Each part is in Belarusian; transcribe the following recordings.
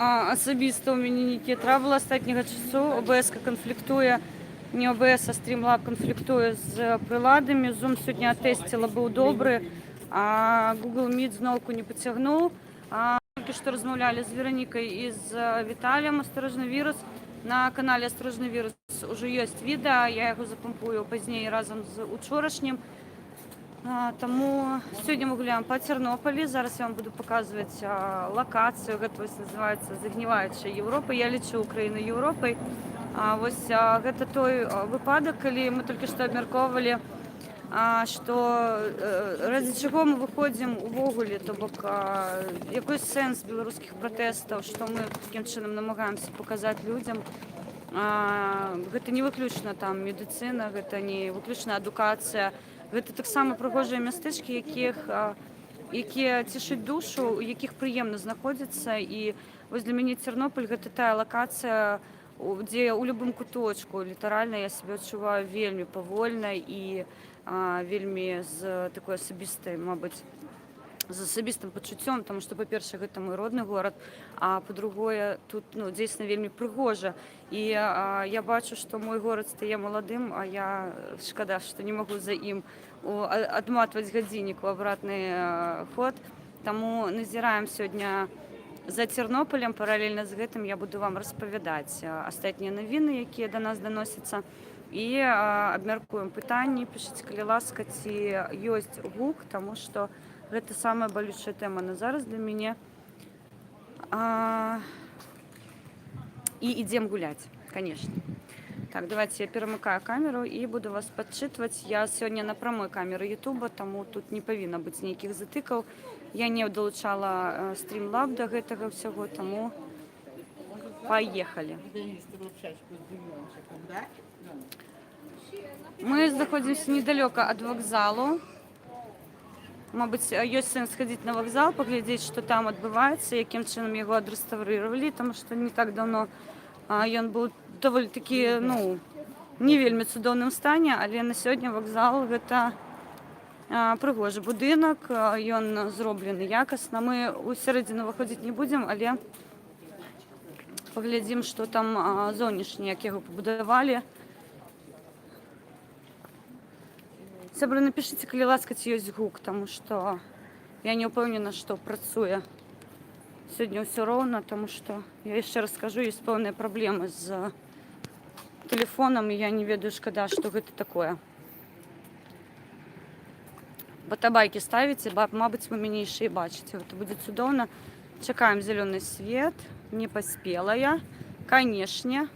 Асабіста ў мяне нейкія траблы астатняга часу. ОБС канфліктуе, не ОБС, а Streamlab канфліктуе з прыладамі. Zoom сёння тэсціла, быў добры, а Google Meet зноўку не пацягнуў. Толькі што размаўлялі з Веранікай і з Віталіем «Осторожно, вирус». На канале «Осторожно, вирус» ужо ёсць відэа, я яго запампую пазней разам з учорашнім. Таму сёння мы гуляем па Тэрнополі. Зараз я вам буду паказваць лакацыю. Гэта вось называецца «Загніваючая Еўропа». Я лічу Украіну Еўропай. Вось гэта той выпадак, калі мы толькі што абмяркоўвалі, што ради чаго мы выходзім увогуле, то бок які сэнс беларускіх пратэстаў, што мы такім чынам намагаемся паказаць людзям. Гэта не выключна там медыцына, гэта не выключна адукацыя, гэта таксама прыгожыя мястэчкі, якія цешаць душу, у якіх прыемна знаходзіцца. І вось для мяне Тэрнопаль — гэта тая лакацыя, дзе ў любым куточку літаральна я сябе адчуваю вельмі павольна і вельмі з такой асабістай, мабыць, з асабістым пачуццём, таму што, па-першае, гэта мой родны горад, а па-другое, тут, ну, дзейсна вельмі прыгожа. І я бачу, што мой горад стае маладым, а я, шкада, што не магу за ім адматваць гадзіннік у абратны ход. Таму назіраем сёння за Тэрнополем. Паралельна з гэтым я буду вам распавядаць астатнія навіны, якія да нас даносяцца. І абмяркуем пытанні. Пішыце, калі ласка, ці ёсць гук, таму што гэта самая балючая тэма на зараз для мяне. І ідзем гуляць, конечно. Так, давайте я перамыкаю камеру і буду вас падчытваць. Я сёння на прамой камеры Ютуба, таму тут не павінна быць нейкіх затыкаў. Я не далучала Streamlab да гэтага ўсяго, таму поехали. Денис, ты общачку с бульончиком, да? Мы знаходзімся недалёка ад вакзалу. Мабыць, ёсць сэнс схадзіць на вакзал, паглядзець, што там адбываецца, якім чынам яго адрэстаўрыравалі, таму што не так даўно ён быў даволі такі, ну, не вельмі цудоўным стане, але на сёння вакзал — гэта прыгожы будынак, ён зроблены якасна. Мы ў сярэдзіну выходзіць не будзем, але паглядзім, што там знешне, як яго пабудавалі. Сябры, напішыце, калі ласка, ці ёсць гук, таму што я не ўпэўнена, што працуе сёння ўсё роўна, таму што, я яшчэ раз скажу, ёсць пэўныя праблемы з тэлефонам, і я не ведаю, шкада, што гэта такое. Падабайкі ставіце, мабыць, вы мяне яшчэ і бачыце. Гэта будзе цудоўна. Чакаем зялёны свет. Не паспела я, конечно.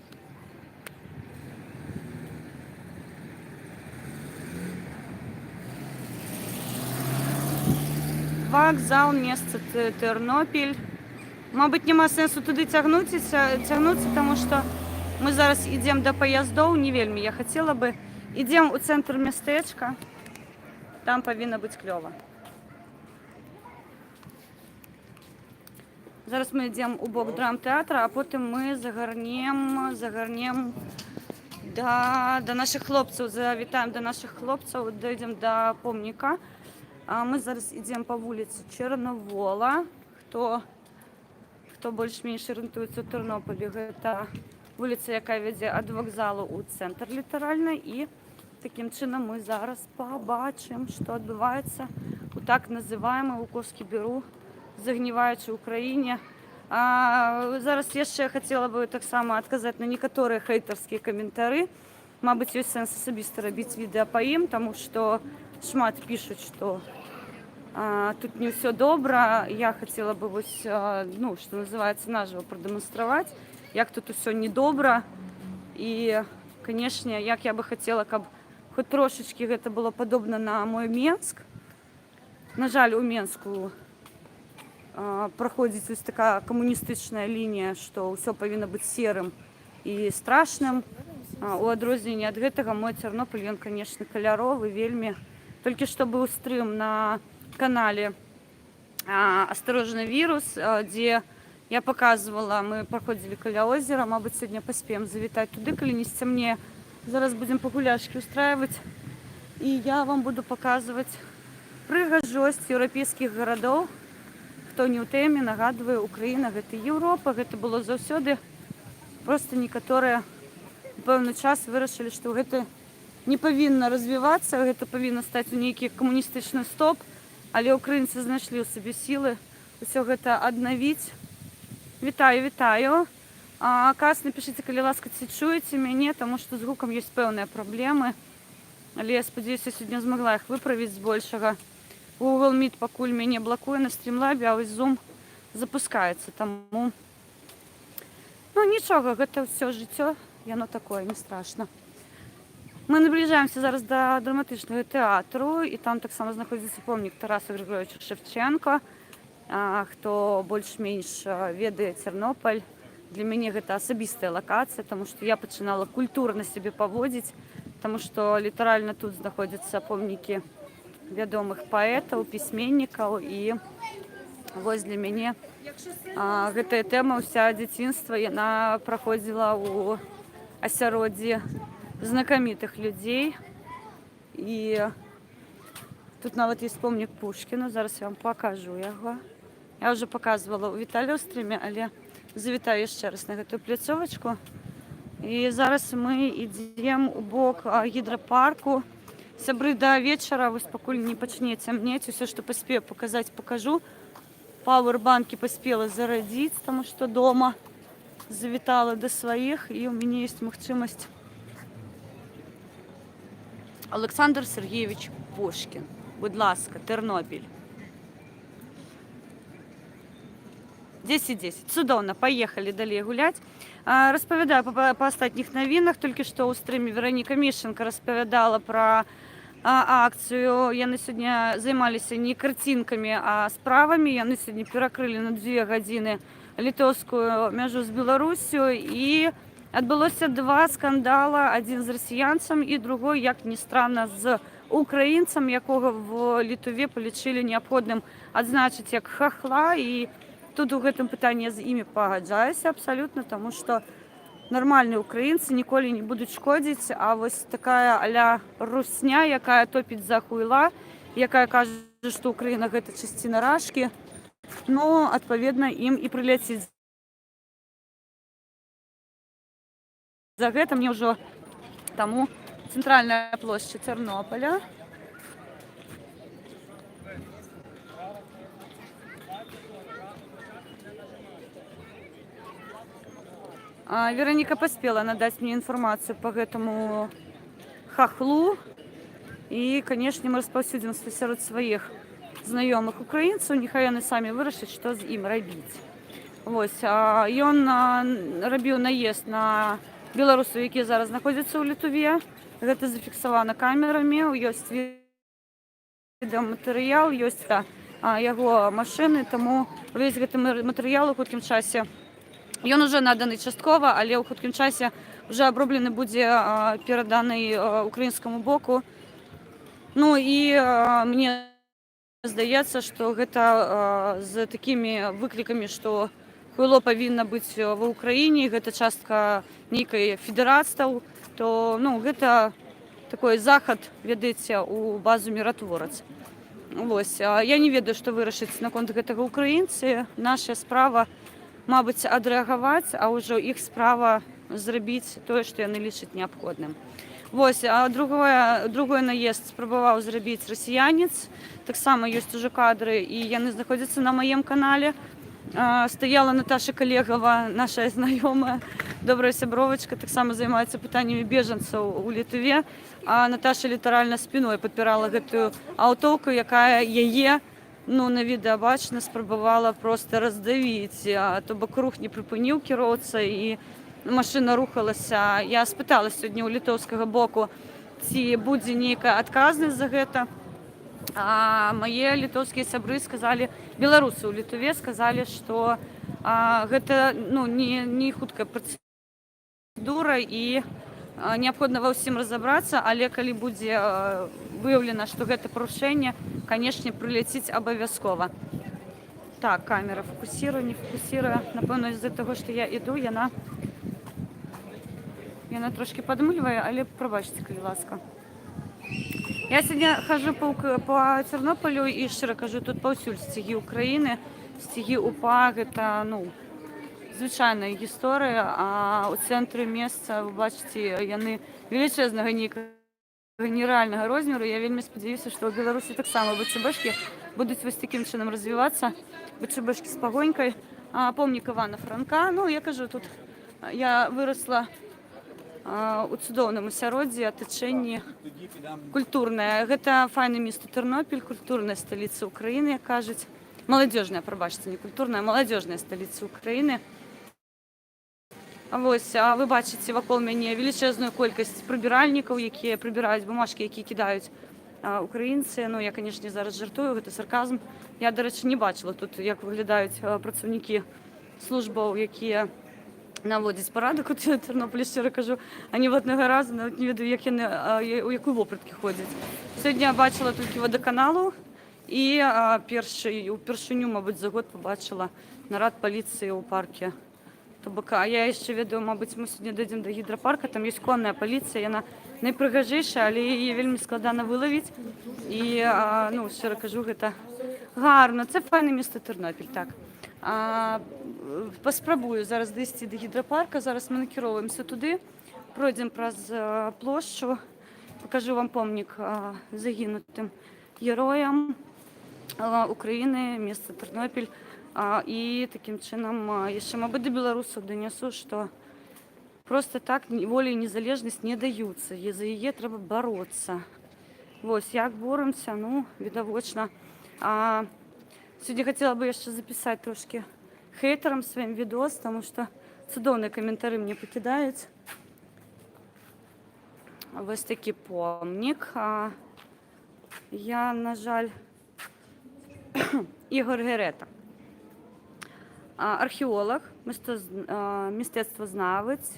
Вакзал, месца Тэрнопіль. Мабыць, няма сэнсу туды цягнуцца, таму што мы зараз ідзем да паяздоў, не вельмі я хацела бы. Ідзем у цэнтр мястэчка. Там павінна быць клёва. Зараз мы ідзем у бок драмтэатра, а потым мы загарнем да нашых хлопцаў, завітаем да нашых хлопцаў, дойдзем да помніка. А мы зараз ідзем па вуліцы Чарнавола. Хто больш-менш арыентуецца ў Тэрнополі, гэта вуліца, якая вядзе ад вакзалу ў цэнтр літаральна. І такім чынам мы зараз пабачым, што адбываецца у так называемой Луковскі Беру, загніваючай Украіне. Зараз яшчэ хацела бы таксама адказаць на некаторыя хейтарскія каментары. Мабыць, ёсць сэнс асабіста рабіць відэа па ім, таму што шмат пішуць, што тут не ўсё добра. Я хацела бы вось, ну, што называецца, нажыва прадэманстраваць, як тут усё недобра. І, конечно, як я бы хацела, каб хоць трошачкі гэта было падобна на мой Менск. На жаль, у Менску праходзіць вось такая камуністычная лінія, што ўсё павінна быць серым і страшным. У адрозненне ад гэтага мой Тэрнопаль, ён, конечно, каляровы вельмі. Толькі што быў стрым на канале «Осторожно, вирус», дзе я паказвала, мы праходзілі каля озера, мабыць, сёння паспеем завітаць туды, калі не сцямнее. Зараз будзем пагуляшкі устраивать. І я вам буду паказваць прыгажосць еўрапейскіх гарадоў. Хто не ў тэме, нагадваю, Украіна — гэта Еўропа, гэта было заўсёды. Просто некаторыя ў пэўны час вырашылі, што гэта не павінна развівацца, гэта павінна стаць у нейкі камуністычны стоп, але украінцы знайшлі ў сабе сілы ўсё гэта аднавіць. Вітаю, вітаю. Кас, напішыце, калі ласка, ці чуеце мяне, таму што з гукам ёсць пэўныя праблемы. Але я спадзяюся, сёння змагла іх выправіць збольшага. Google Meet пакуль мяне блакуе на стрімлабе, а вось Zoom запускаецца, таму, ну, нічога, гэта ўсё жыццё, яно такое, не страшна. Мы набліжаемся зараз да драматычнага тэатру, і там таксама знаходзіцца помнік Тарасу Грыгоравічу Шаўчэнку. Хто больш-менш ведае Цярнопаль, для мяне гэта асабістая лакацыя, таму што я пачынала культурна сябе паводзіць, таму што літаральна тут знаходзяцца помнікі вядомых паэтаў, пісьменнікаў, і вось для мяне гэтая тэма ўся дзяцінства, яна праходзіла ў асяроддзі знакамітых людзей. І тут нават ёсць помнік Пушкіну, зараз я вам пакажу яго. Я ўжо паказвала ў Віталію стрыме, але завітаю яшчэ раз на гэтую пляцовачку. І зараз мы ідзем у бок гідрапарку. Сябры, да вечара, вось пакуль не пачне цямнець, усё, што паспею паказаць, пакажу. Пауэрбанкі паспела зарадзіць, таму што дома завітала да сваіх, і ў мяне ёсць магчымасць. Александр Сергійович Пушкін. Будь ласка, Тернопіль. 10-10. Цудоўна, паехалі далей гуляць. Распавядаю па астатніх навінах. Толькі што ў стрыме Вераніка Мішчанка распавядала пра акцыю. Яны сёння займаліся не карцінкамі, а справамі. Яны сёння перакрылі на 2 гадзіны літоўскую мяжу з Беларуссю, і адбылося два скандала: адзін з расіянцам і другой, як ні странно, з украінцам, якога в Літуве палічылі неабходным адзначыць як хахла. І тут у гэтым пытанні я з імі пагаджаюся абсалютна, таму што нармальныя украінцы ніколі не будуць шкодзіць, а вось такая аля русня, якая топіць за хуйла, якая кажа, што Украіна — гэта часціна рашкі, ну, адпаведна, ім і прыляціць за гэта. Мне ўжо таму цэнтральная плошча Цярнопаля. Вераніка паспела надаць мне інфармацыю по гэтаму хахлу. І, канешне, мы распаўсюдзім сярод сваіх знаёмых украінцаў, няхай яны самі вырашаць, што з ім рабіць. Вось, ён рабіў наезд на беларусаў, якія зараз знаходзяцца ў Літуве. Гэта зафіксавана камерамі, ёсць відэаматэрыял, ёсць яго машыны, таму увесь гэты матэрыял у хуткім часе, ён уже наданы часткова, але ў хуткім часе уже аброблены будзе, пераданы украінскаму боку. Ну і мне здаецца, што гэта з такімі выклікамі, што хуйло павінна быць ва Ўкраіне, гэта частка нейкай федэрацтаў, то, ну, гэта такой захад, ведаеце, у базу «Міратворац». Вось, я не ведаю, што вырашыць наконт гэтага украінцы. Наша справа, мабыць, адрэагаваць, а ўжо іх справа зрабіць тое, што яны лічаць неабходным. Вось, а другой наезд спрабаваў зрабіць расіянец. Таксама ёсць ужо кадры, і яны знаходзяцца на маім канале. Стаяла Наташа Калегава, наша знаёмая, добрая сябровачка, таксама займаецца пытаннямі бежанцаў у Літве. А Наташа літаральна спіной падпірала гэтую аўтоўку, якая яе, ну, на відэа бачна, спрабавала просто раздавіць. То бок рух не прыпыніў кіроўца, і машына рухалася. Я спытала сёння ў літоўскага боку, ці будзе нейкая адказнасць за гэта. А мае літоўскія сябры сказалі, беларусы ў Літуве сказалі, што гэта, ну, не хуткая працэдура і неабходна ва ўсім разабрацца, але калі будзе выяўлена, што гэта парушэнне, канешне, прыляціць абавязкова. Так, камера фокусируе, не фокусируе. Напэўна, з-за таго, што я іду, яна трошкі падмыльвае, але прабачце, калі ласка. Я сёння хаджу па Цярнополю і, шчыра кажу, тут паўсюль сцягі Украіны. Сцягі УПА гэта, ну, звычайная гісторыя, а ў цэнтры места, вы бачыце, яны велічэзнага, нейкага нерэальнага розмеру. Я вельмі спадзяюся, што ў Беларусі таксама ВЧБшкі будуць вось такім чынам развівацца. ВЧБшкі з пагонькай. Помнік Івана Франка. Ну, я кажу, тут я вырасла у цудоўным асяроддзі, атачэнні культурнае. Гэта файнае место Тэрнопіль, культурная сталіца Украіны, як кажуць. Маладзёжная, прабачце, не культурная, а маладзёжная сталіца Украіны. Вось, а вы бачыце вакол мяне велічэзную колькасць прыбіральнікаў, якія прыбіраюць бумажкі, якія кідаюць украінцы. Ну, я, канешне, зараз жартую, гэта сарказм. Я, дарэчы, не бачыла тут, як выглядаюць працаўнікі службаў, якія наводзяць парадак у Тэрнополі, шчыра кажу, ані аднаго разу, нават не ведаю, як яны, у якой вопраткі ходзяць. Сёння я бачыла толькі вадаканалу і упершыню, мабыць, за год пабачыла нарад паліцыі ў парку. То бок, а я яшчэ ведаю, мабыць, мы сёння дойдзем да гідрапарка, там ёсць конная паліцыя, яна найпрыгажэйшая, але яе вельмі складана вылавіць. І, ну, шчыра кажу, гэта гарна. Це файнае место Тэрнопіль, так. Паспрабую зараз дайсці да гідрапарка. Зараз мы накіроўваемся туды, пройдзем праз плошчу, пакажу вам помнік загінутым героям Украіны, места Тэрнопіль. І такім чынам яшчэ, мабыць, да беларусаў данясу, што проста так воля і незалежнасць не даюцца, і за яе трэба бароцца. Вось, як боремся, ну, відавочна. Сёння хацела бы яшчэ запісаць трошкі хейтарам сваім відос, таму што цудоўныя каментары мне пакідаюць. Вось такі помнік. Я, на жаль, Ігор Герета. Археолог, мистецтвознавець,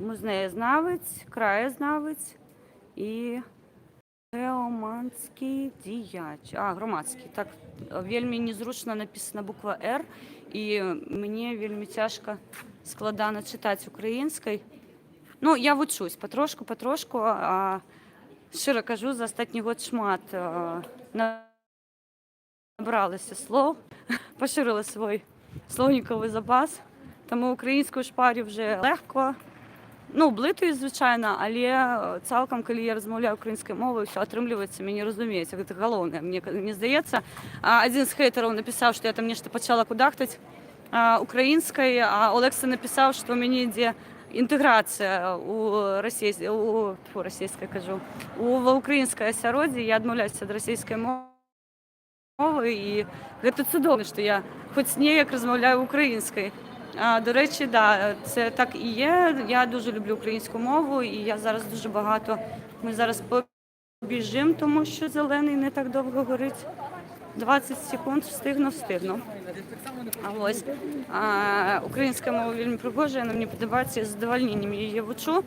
музеєзнавець, краєзнавець і геоманський діяч. А, громадський. Так, вельмі незручно написана буква Р, і мне вельмі цяжка, складана чытаць українською. Ну, я вучусь патрошку, патрошку. Шчыра кажу, за астатні год шмат набралася слоў, пашырыла свой слоўнікавы запас. Таму українською шпарю вже легко. Ну, блытаю, звычайна, але цалкам, калі я размаўляю украінскай мовай, усё атрымліваецца, мяне разумеюць. Гэта галоўнае, мне здаецца. Адзін з хейтараў напісаў, што я там нешта пачала кудахтаць украінскай, а Олекса напісаў, што ў мяне ідзе інтэграцыя у расійс... у, тьфу, расійскай кажу, ва украінскае асяроддзе, я адмаўляюся ад расійскай мовы, і гэта цудоўна, што я хоць неяк размаўляю украінскай. Дарэчы, да, це так і є. Я дуже люблю українську мову, і я зараз дуже багато. Ми зараз побіжимо, тому що зелений не так довго горить. 20 секунд встигну, встигну. А ось українська мова вельмі прыгожая, яна мне падабаецца, я з задавальненнем яе вучу.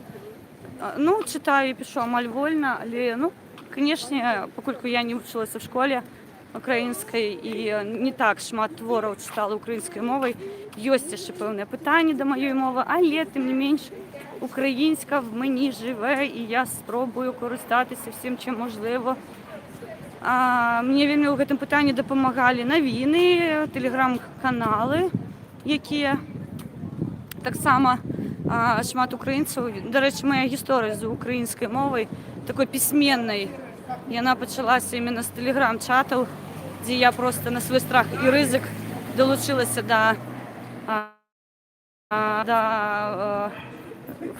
Ну, чытаю і пішу амаль вольна, але, ну, канешне, паколькі я не вучылася в школе украінскай і не так шмат твораў чытала украінскай мовай, ёсць яшчэ пэўныя пытанні да маёй мовы, але тым не менш українська в мені живе, і я спробую користатися всім, чим можливо. Мне вельмі ў гэтым пытанні дапамагалі навіны, тэлеграм-каналы, якія таксама шмат украінцаў. Дарэчы, моя гісторыя з украінскай мовай, такой пісьменнай, яна пачалася именно з тэлеграм-чатаў, дзе я просто на свой страх і рызык далучылася да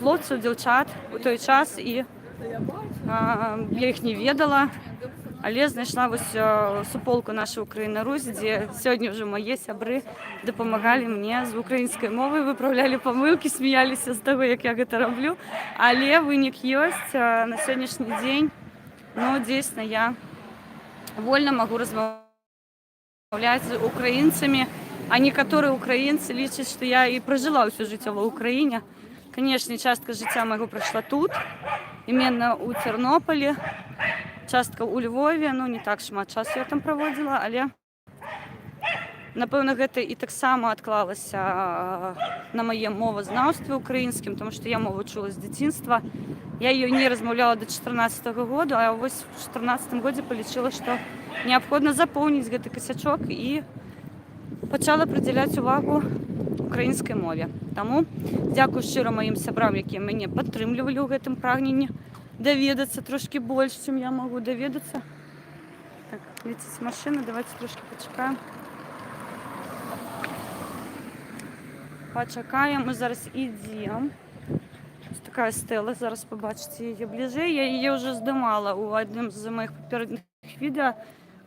хлопцаў, дзяўчат у той час, і я іх не ведала, але знайшла вось суполку «Наша Украіна Русь», дзе сёння ўжо мае сябры дапамагалі мне з украінскай мовай, выпраўлялі памылкі, смяяліся з таго, як я гэта раблю. Але вынік ёсць. На сённяшні дзень, ну, дзейсна, я вольна магу размаўляць з украінцамі, а некаторыя украінцы лічаць, што я і пражыла ўсё жыццё ва Украіне. Канешне, частка жыцця майго прайшла тут, именно ў Тэрнополі, частка ў Львове, ну, не так шмат часу я там праводзіла, але Напэўна, гэта і таксама адклалася на маім мовазнаўстве украінскім, тому што я мову чула з дзяцінства. Я яе не размаўляла до 14 году, а вось в 14 годзе палічыла, што неабходна запоўніць гэты касячок, і пачала прыдзяляць увагу украінскай мове. Таму дзякую шчыра маім сябрам, якія мяне падтрымлівалі ў гэтым прагненні даведацца трошкі больш, чым я магу даведацца. Так, ляціць машына, давайте трошкі пачакаем. Пачакаем, мы зараз ідзем. Ось такая стэла, зараз пабачыце яе бліжэй. Я яе ўжо здымала ў адным з маіх папярэдніх відэа,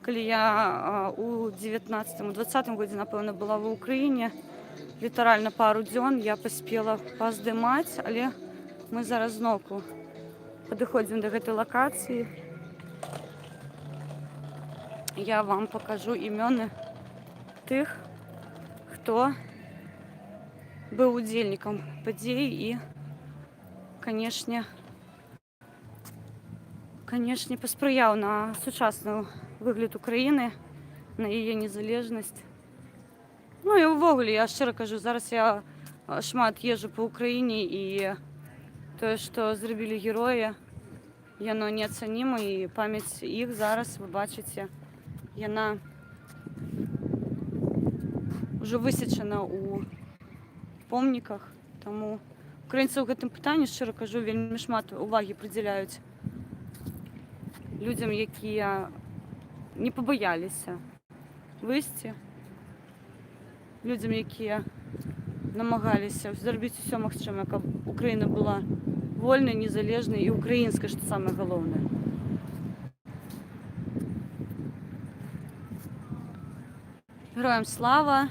калі я у 19, 20 годзе, напэўна, была ва Украіне. Літаральна пару дзён я паспела паздымаць, але мы зараз зноўку падыходзім да гэтай лакацыі. Я вам пакажу імёны тых, хто быў удзельнікам падзей і, канешне, паспрыяў на сучасны выгляд Украіны, на яе незалежнасць. Ну і ўвогуле, я шчыра кажу, зараз я шмат езжу па Украіне, і тое, што зрабілі героі, яно неацаніма, і памяць іх зараз, вы бачыце, яна ўжо высечана ў помніках. Таму украінцы ў гэтым пытанні, шчыра кажу, вельмі шмат увагі прыдзяляюць людзям, якія не пабаяліся выйсці, людзям, якія намагаліся зрабіць усё магчымае, каб Украіна была вольнай, незалежнай і украінскай, што самае галоўнае. Героям слава!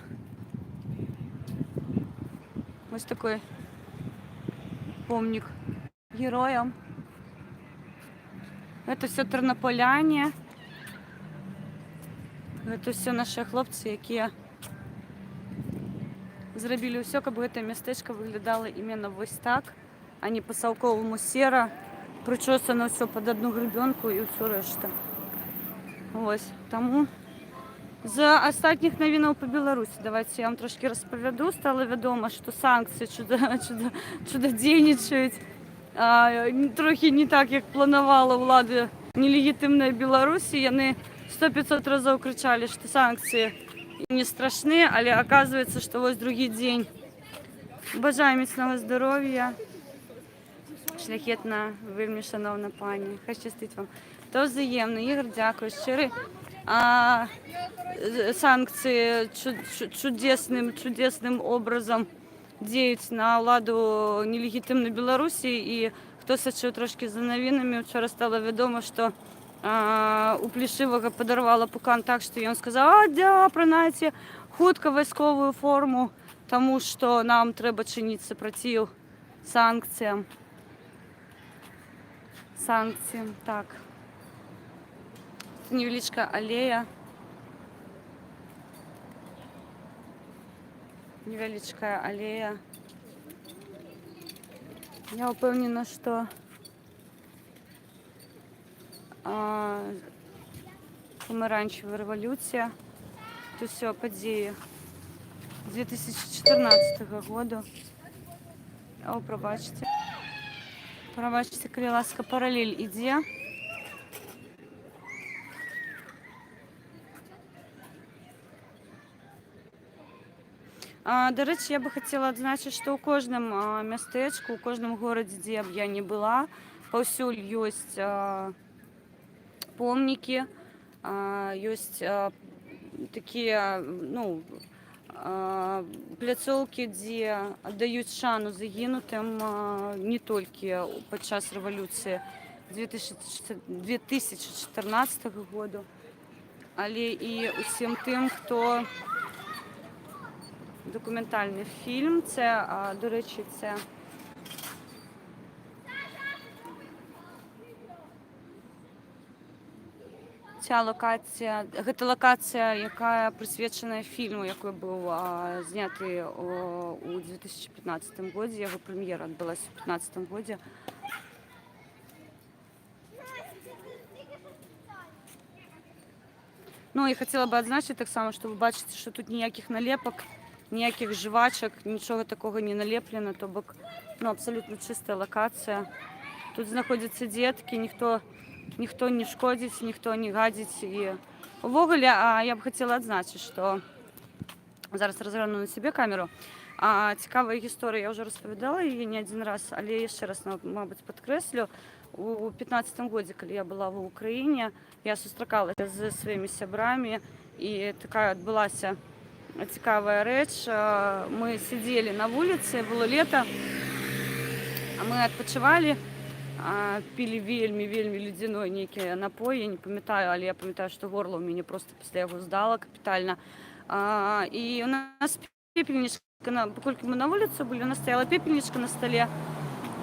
Вось такой помнік героям. Гэта ўсё тэрнаполяне. Гэта ўсё нашы хлопцы, якія зрабілі ўсё, каб гэтае мястэчка выглядала именно вось так, а не па-саўковаму сера, прычосана ўсё пад одну грабёнку і ўсё рэшта. Вось, таму з астатніх навінаў па Беларусі давайте я вам трошкі распавяду. Стала вядома, што санкцыі чудадзейнічаюць. Трохі не так, як планавала ўлада нелегітымнай Беларусі. Яны 100-500 разоў крычалі, што санкцыі не страшны, але оказывается, што вось другі дзень. Бажаю міцнага здароўя. Шляхетна, вельмі шаноўна пані. Хай щастить вам. То взаємно. Ігор, дякую. Щиро. Санкцыі чудесным образом дзеюць на ўладу нелегітымнай Беларусі, і хто сачыў трошкі за навінамі, учора стала вядома, што у Плешывага падарвала пукан так, што ён сказаў: «А, да, апранайце хутка вайсковую форму, таму што нам трэба чыніць супраціў санкцыям». Санкцыям, так. Невялічкая алея. Невялічкая алея. Я ўпэўнена, што памаранчавая рэвалюцыя. Тут усё падзеі 2014 году. О, прабачце. Прабачце, калі ласка, паралель ідзе. Дарэчы, я бы хацела адзначыць, што ў кожным мястэчку, у кожным горадзе, дзе б я не была, паўсюль ёсць помнікі, ёсць такія, ну, пляцоўкі, дзе аддаюць шану загінутым не толькі падчас рэвалюцыі 2014 году, але і усім тым, хто. Дакументальны фільм. Це, дарэчы, це ця лакацыя, гэта лакацыя, якая прысвечаная фільму, які быў зняты у 2015 годзе. Яго прэм'ера адбылася ў 2015 годзе. Ну і хацела бы адзначыць таксама, што вы бачыце, што тут ніякіх налепак, ніякіх жвачак, нічога такога не налеплена, то бок, ну, абсалютна чыстая лакацыя. Тут знаходзяцца дзеткі, ніхто не шкодзіць, ніхто не гадзіць. І увогуле, я б хацела адзначыць, што зараз разгарну на сябе камеру. Цікавая гісторыя, я ўжо распавядала яе не адзін раз, але яшчэ раз, мабыць, падкрэслю. У 15 годзе, калі я была ва Украіне, я сустракалася з сваімі сябрамі, і такая адбылася цікавая рэч. Мы сядзелі на вуліцы, было лета, а мы адпачывалі, пілі вельмі вельмі ледзяной нейкі напой, я не памятаю, але я памятаю, што горла ў мяне просто пасля яго здала капітальна. І у нас пепельничка, паколькі мы на вуліцы былі, у нас стаяла пепельничка на стале,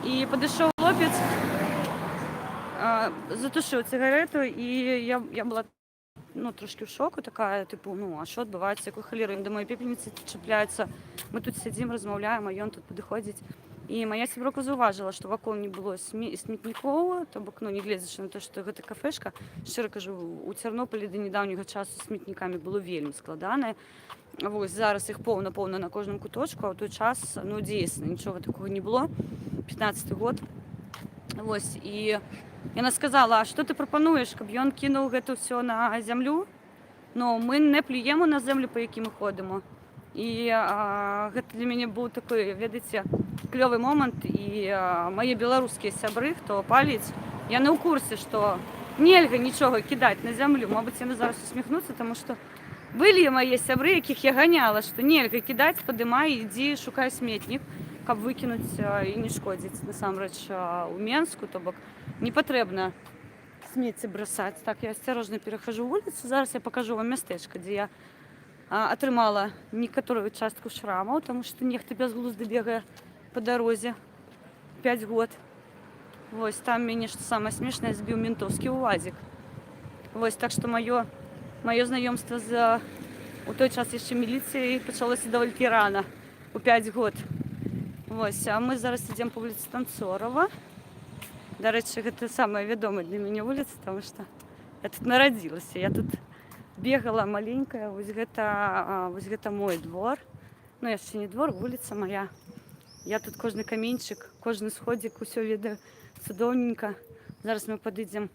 і падышоў хлопец, затушыў цыгарету, і я была, ну, трошкі ў шоку, такая, тыпу, ну, а што адбываецца, якой халеры ён да маёй пепельніцы чапляецца? Мы тут сядзім, размаўляем, а ён тут падыходзіць. І мая сяброўка заўважыла, што вакол не было сметнікоў, то бок, ну, не гледзячы на то, што гэта кафешка, шчыра кажу, у Цярнопалі да нядаўняга часу з сметнікамі было вельмі складана. Вось зараз іх поўна-поўна на кожным куточку, а ў той час, ну, дзейсна, нічога такога не было. 15 год. Вось, і яна сказала: «А што ты прапануеш, каб ён кінуў гэта ўсё на зямлю? Ну, мы не плюем на зямлю, па якій мы ходзім». І гэта для мяне быў такі, ведаеце, клёвы момант. І мае беларускія сябры, хто паліць, яны ў курсе, што нельга нічога кідаць на зямлю. Мабыць, яны зараз усміхнуцца, таму што былі мае сябры, якіх я ганяла, што нельга кідаць, падымай, ідзі, шукай сметнік, каб выкінуць і не шкодзіць. Насамрэч, у Менску, то бок не патрэбна смецце бросать. Так, я осторожно перахожу вуліцу. Зараз я пакажу вам мястэчка, дзе я атрымала некаторую частку шрамаў, таму што нехта бязглузда бегае па дарозе 5 год. Вось там мяне, што самае смешнае, збіў ментоўскі УАЗик. Вось, так што маё знаёмства з у той час яшчэ міліцыяй пачалося даволі рана, у 5 год. Вось, а мы зараз ідзем па вуліцы Танцорава. Дарэчы, гэта самая вядомая для мяне вуліца, таму што я тут нарадзілася. Я тут бегала маленькая, вось гэта мой двор. Ну, яшчэ не двор, вуліца моя. Я тут кожны каменьчык, кожны сходзік, усё ведаю цудоўненька. Зараз мы падыдзем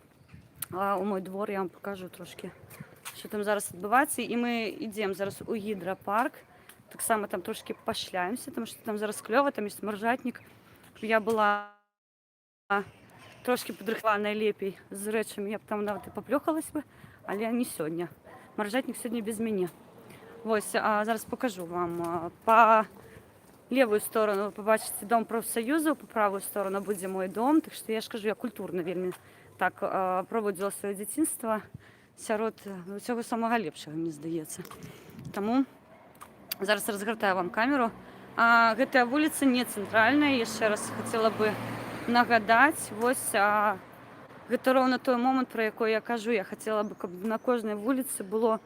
у мой двор, я вам пакажу трошкі, што там зараз адбываецца. І мы ідзем зараз у гідрапарк. Таксама там трошкі пашляемся, таму што там зараз клёва, там ёсць маржатнік. Я была трошкі падрыхтаваная лепей з рэчамі, я б там нават і паплёхалась бы, але не сёння. Маржатнік сёння без мяне. Вось, зараз пакажу вам. Па левую сторону вы пабачыце дом прафсаюзаў, па правую сторону будзе мой дом. Так што я ж кажу, я культурна вельмі так праводзіла сваё дзяцінства сярод усяго самага лепшага, мне здаецца. Таму зараз разгартаю вам камеру. Гэтая вуліца не цэнтральная, яшчэ раз хацела бы нагадаць. Вось, гэта роўна той момант, пра якой я кажу. Я хацела бы, каб на кожнай вуліцы было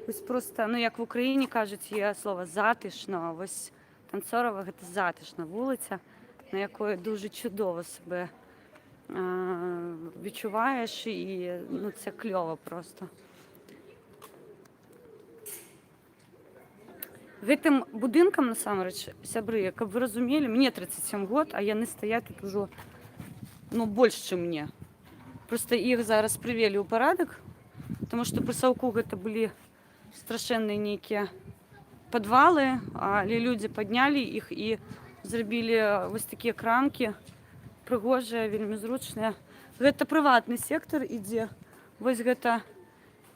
вось проста, ну, як в Украіне кажуць, є слова «затишно». Вось Танцорава — гэта затишна вуліца, на якой дуже чудово себе відчуваєш, і, ну, це кльово просто. Гэтым будынкам насамрэч, сябры, каб вы разумелі, мне 37 год, а яны стаяць тут ужо, ну, больш, чым мне. Просто іх зараз прывялі ў парадак, таму што пры саўку гэта былі страшэнныя нейкія падвалы, але людзі паднялі іх і зрабілі вось такія крамкі, прыгожыя, вельмі зручныя. Гэта прыватны сектар ідзе. Вось гэта,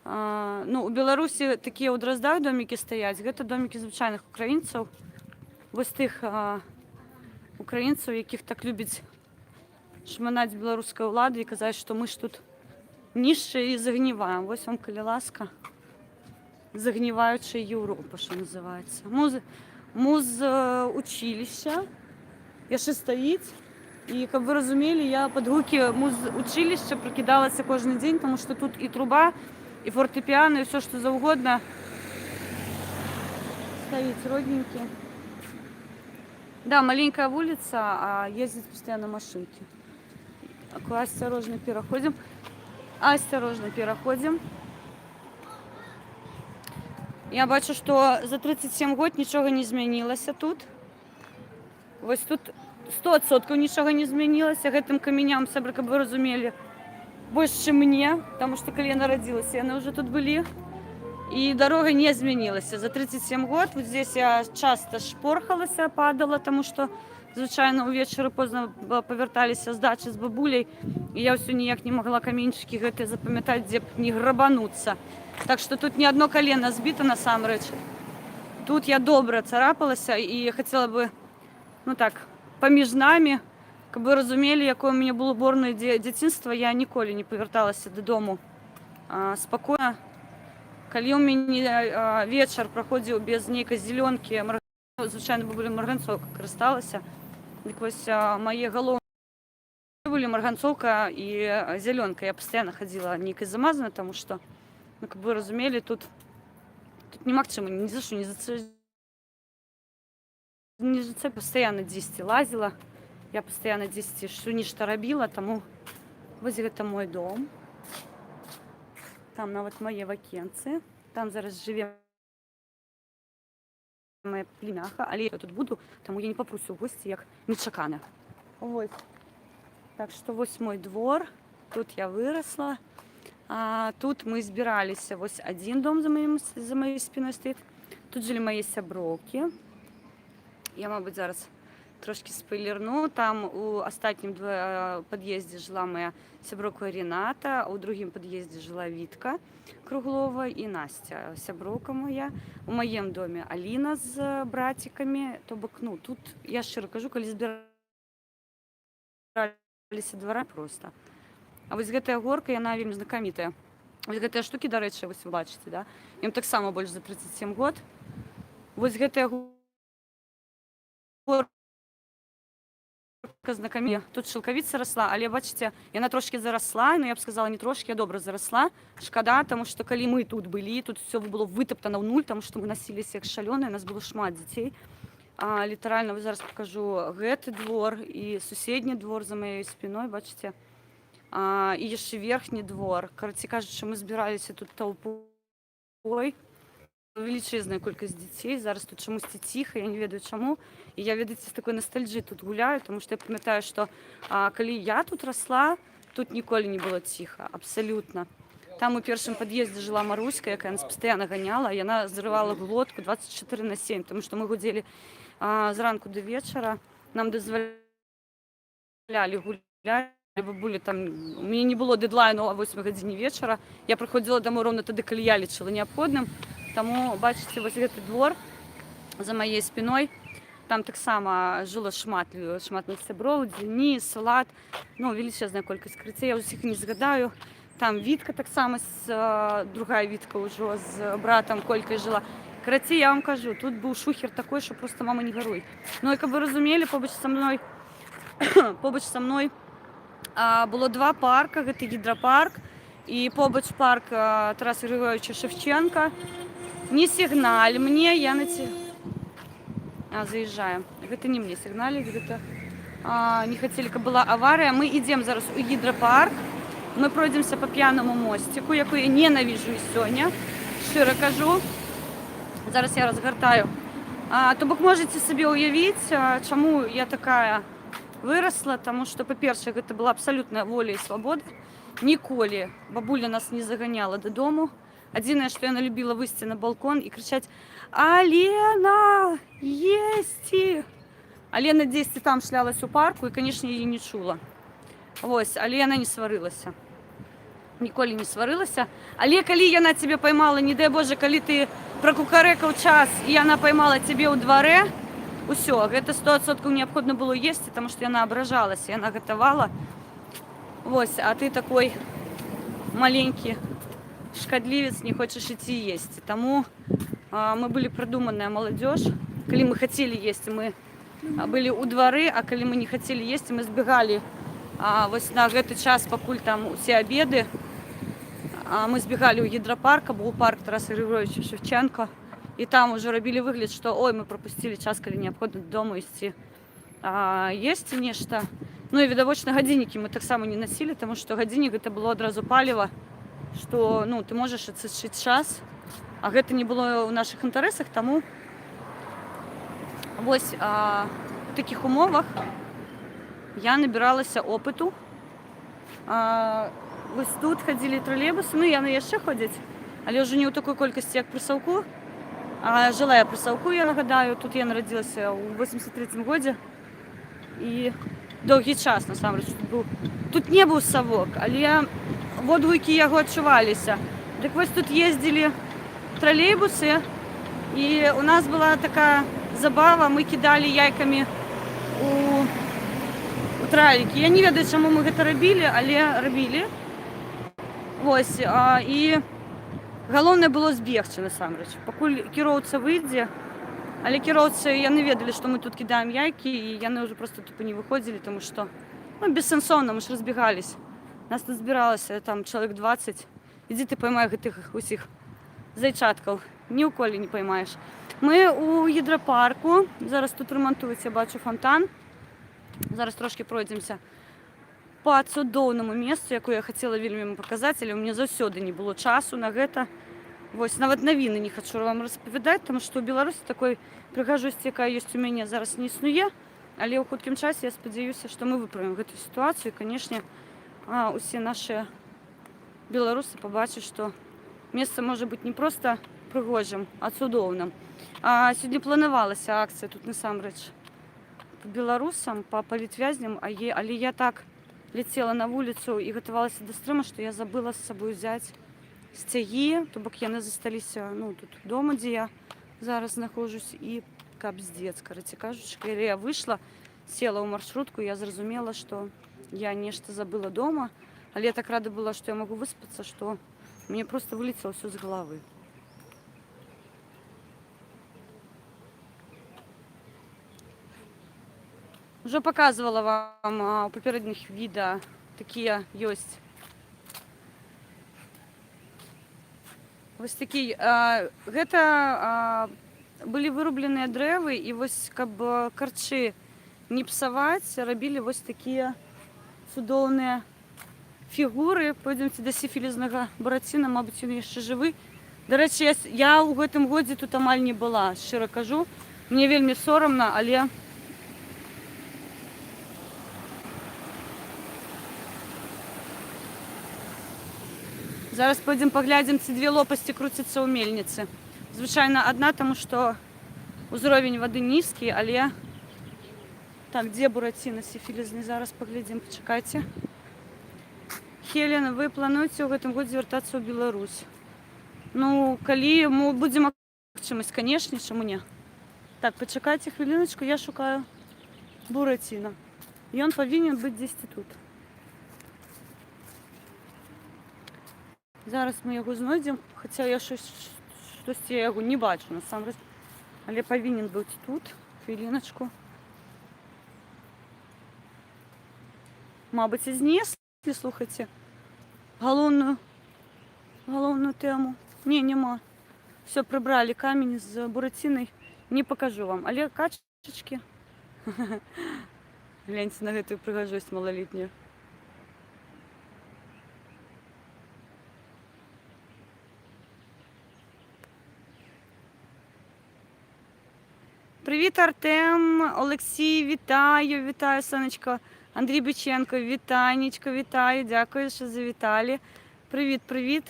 ну, у Беларусі такія ў Драздах домікі стаяць, гэта домікі звычайных украінцаў. Вось тых украінцаў, якіх так любіць шманаць беларуская ўлада і казаць, што мы ж тут нішчыя і загніваем. Вось вам, калі ласка, загніваючая Еўропа, што называецца. Муз училище яшчэ стаіць. І каб вы разумелі, я пад гукі муз училища пракідалася кожны дзень, таму што тут і труба, і фартэпіяна, і ўсё што заўгодна стаіць родненькі. Да, маленькая вуліца, а ездят постоянно машинки. Осторожно переходим. Осторожно переходим. Я бачу, што за 37 год нічога не змянілася тут. Вось тут 100% нічога не змянілася. Гэтым каменям, сябры, каб вы разумелі, больш, чым мне, таму што, калі я нарадзілася, яны ўжо тут былі. І дарога не змянілася. За 37 год вот здесь я часто шпорхалася, падала, таму што, звычайна, увечары позна павярталіся з дачы з бабуляй, і я ўсё ніяк не магла каменьчыкі гэтыя запамятаць, дзе б не грабануцца. Так што тут не одно колено збіта насамрэч. Тут я добра царапалася, і хацела бы, ну так, паміж намі, каб вы разумелі, якое у мяне было бурнае дзяцінства, я ніколі не павярталася дадому спакойна. Калі ў мяне вечар праходзіў без нейкай зялёнкі, звычайна, бабуля марганцоўка карысталася. Дык вось, мае галоўныя былі марганцоўка і зялёнка. Я пастаянна хадзіла нейкай замазанай, таму што, ну, каб вы разумелі, тут немагчыма ні за што не зацэп, пастаянна дзесьці лазіла. Я пастаянна дзесьці што нешта рабіла, таму вось гэта мой дом. Там нават мае вакенцы. Там зараз жыве моя племяха, але я тут буду, таму я не папруся ў госці як нечакана. Вось. Так што вось мой двор. Тут я вырасла. Тут мы збіраліся. Вось адзін дом за маёй спиной стаіць. Тут жылі мае сяброўкі. Я, мабыць, зараз трошкі спойлерну. Там у астатнім пад'ездзе жыла моя сяброўка Рената, а ў другім пад'ездзе жыла Вітка Круглова і Настя, сяброўка моя. У маім доме Аліна з брацікамі. То бок, ну, тут, я шчыра кажу, калі збіраліся двара просто. А вось гэтая горка, яна вельмі знакамітая. Вось гэтыя штукі, дарэчы, вось вы бачыце, да? Ім таксама больш за 37 год. Вось гэтая горка знакамітая. Тут шелковица росла, але, бачыце, яна трошкі зарасла, ну, я б сказала, не трошкі, а добра зарасла. Шкада, таму што, калі мы тут былі, тут все было вытаптана ў нуль, таму што мы насіліся як шалёныя, нас было шмат дзяцей. Літаральна вось зараз пакажу гэты двор і суседні двор за маёй спиной, бачыце. І яшчэ верхні двор. Карацей кажучы, мы збіраліся тут толпой. Велічэзная колькасць дзяцей. Зараз тут чамусьці ціха, я не ведаю чаму. І я, ведаеце, з такой ностальжы тут гуляю, тому што я памятаю, што калі я тут расла, тут ніколі не было ціха, абсалютна. Там у першым пад'ездзе жыла Маруська, якая нас пастаянна ганяла, яна зрывала глотку 24 на 7, тому што мы гудзелі зранку до вечара, нам дазвалялі гуляць, бабулі там, у мяне не было дэдлайну о 8 гадзіне вечара, я прыходзіла домой роўна тады, калі я лічыла неабходным. Таму, бачыце, вось гэты двор за маёй спиной, там таксама жыло шмат моих сяброў, Денис, Влад, ну, велічэзная колькасць крыцей, я ўсіх не згадаю. Там Вітка таксама, другая Вітка ўжо з братам Колькай жыла. Карацей, я вам кажу, тут быў шухер такой, што просто мама не горюй. Ну і каб вы разумелі, побач са мной было два парка, гэта гідрапарк і побач парк Тараса Григоровича Шевченка. Не сигналь мне, я на ці... Заезжаем. Гэта не мне сигналить, гэта не хотели, каб была авария. Мы идем зараз у гідрапарк. Мы пройдемся по п'яному мостику, яку я ненавижу і сёння. Шчыра кажу. Зараз я разгартаю. То бок можете сабе ўявіць, чаму я такая вырасла, таму што, па-першае, гэта была абсалютная воля і свабода. Ніколі бабуля нас не заганяла дадому. Адзінае, што яна любіла выйсці на балкон і крычаць: «Алена, есці!» Алена дзесьці там шлялась у парку і, канешне, яе не чула. Вось, але яна не сварылася. Ніколі не сварылася. Але калі яна цябе поймала, не дай Боже, калі ты пракукарэкаў час і яна поймала цябе ў дварэ, усё, гэта 100% неабходна было есці, таму што яна абражалася, яна гатавала. Вось, а ты такой маленькі шкадлівец, не хочаш ісці есці. Таму мы былі прадуманая маладзёж. Калі мы хацелі есці, мы былі ў двары, а калі мы не хацелі есці, мы збегалі вось на гэты час, пакуль там усе обеды, мы збегалі ў гідрапарк або ў парк Тараса Григоровича Шевченко, і там уже рабілі выгляд, што ой, мы пропусцілі час, калі неабходна дадому ісці есці нешта. Ну і відавочна, гадзіннікі мы таксама не насілі, таму што гадзіннік — гэта было адразу паліва, што, ну, ты можаш адсачыць час. А гэта не было ў нашых інтарэсах, таму вось у такіх умовах я набіралася опыту. Вось тут хадзілі тралейбусы, ну яны яшчэ ходзяць, але ўжо не ў такой колькасці, як пры саўку. А жыла я пры саўку, я нагадаю, тут я нарадзілася ў 83 годзе. І доўгі час насамрэч тут быў. Тут не быў савок, але водгукі яго адчуваліся. Дык вось, тут ездзілі тралейбусы, і у нас была такая забава, мы кідалі яйкамі у тралікі. Я не ведаю, чаму мы гэта рабілі, але рабілі. Вось, і галоўнае было збегчы насамрэч. Пакуль кіроўца выйдзе, але кіроўцы, яны ведалі, што мы тут кідаем яйкі, і яны ўжо просто тупо не выходзілі, таму што, ну, бессэнсоўна, мы ж разбегались. Нас тут збіралася там чалавек 20. Ідзі ты поймай гэтых усіх зайчаткаў. Ні ў колі не поймаеш. Мы у гідропарку. Зараз тут рамантуюць, я бачу, фонтан. Зараз трошкі пройдземся па цудоўнаму месцу, якое я хацела вельмі вам паказаць, але ў мяне заўсёды не было часу на гэта. Вось нават навіны не хачу вам распавядаць, таму што ў Беларусі такой прыгажосці, якая ёсць у мяне, зараз не існуе. Але ў хуткім часе, я спадзяюся, што мы выправім гэтую сітуацыю і, канешне, усе нашы беларусы пабачаць, што месца можа быць не проста прыгожым, а цудоўным. Сёння планавалася акцыя тут насамрэч по беларусам, па палітвязням, але я так ляцела на вуліцу і гатавалася да стрыма, што я забыла з сабой узяць сцягі, то бок яны засталіся, ну, тут дома, дзе я зараз знаходжусь, і капздец, карацей кажучы, калі я выйшла, села ў маршрутку, я зразумела, што я нешта забыла дома, але я так рада была, што я магу выспацца, што мне просто вылетело всё з галавы. Уже показывала вам у папярэдніх відэа, такія ёсць. Вось такі, гэта былі вырубленыя дрэвы, і вось, каб карчы не псаваць, рабілі вось такія цудоўныя фігуры. Пойдземце да сіфілізнага Бураціна, мабыць, ён яшчэ жывы. Дарэчы, я ў гэтым годзе тут амаль не была, шчыра кажу. Мне вельмі сорамна, але зараз пойдзем паглядзім, ці дзве лопасці круцяцца ў мельніцы. Звычайна адна, таму што ўзровень вады нізкі, але так, дзе Бураціна сіфілізны? Зараз паглядзім, пачакайце. Хелена, вы плануеце ў гэтым годзе вяртацца ў Беларусь? Ну, калі будзе магчымасць, канешне, чаму не? Так, пачакайце хвіліначку, я шукаю Бураціна. Ён павінен быць дзесьці тут. Зараз мы яго знойдзем, хаця я штосьці я яго не бачу насамрэч. Але павінен быць тут. Хвіліначку. Мабыць, і знеслі, слухайце, галоўную тэму. Не, няма. Всё, прыбралі камень з Буратинай. Не покажу вам. Але качачкі. Гляньце на гэтую прыгажосць малалетнюю. Привіт, Артем, Олексій, вітаю, вітаю, сонечко. Андрій Биченко, вітанечко, вітаю, дякую, що завітали. Привіт, привіт.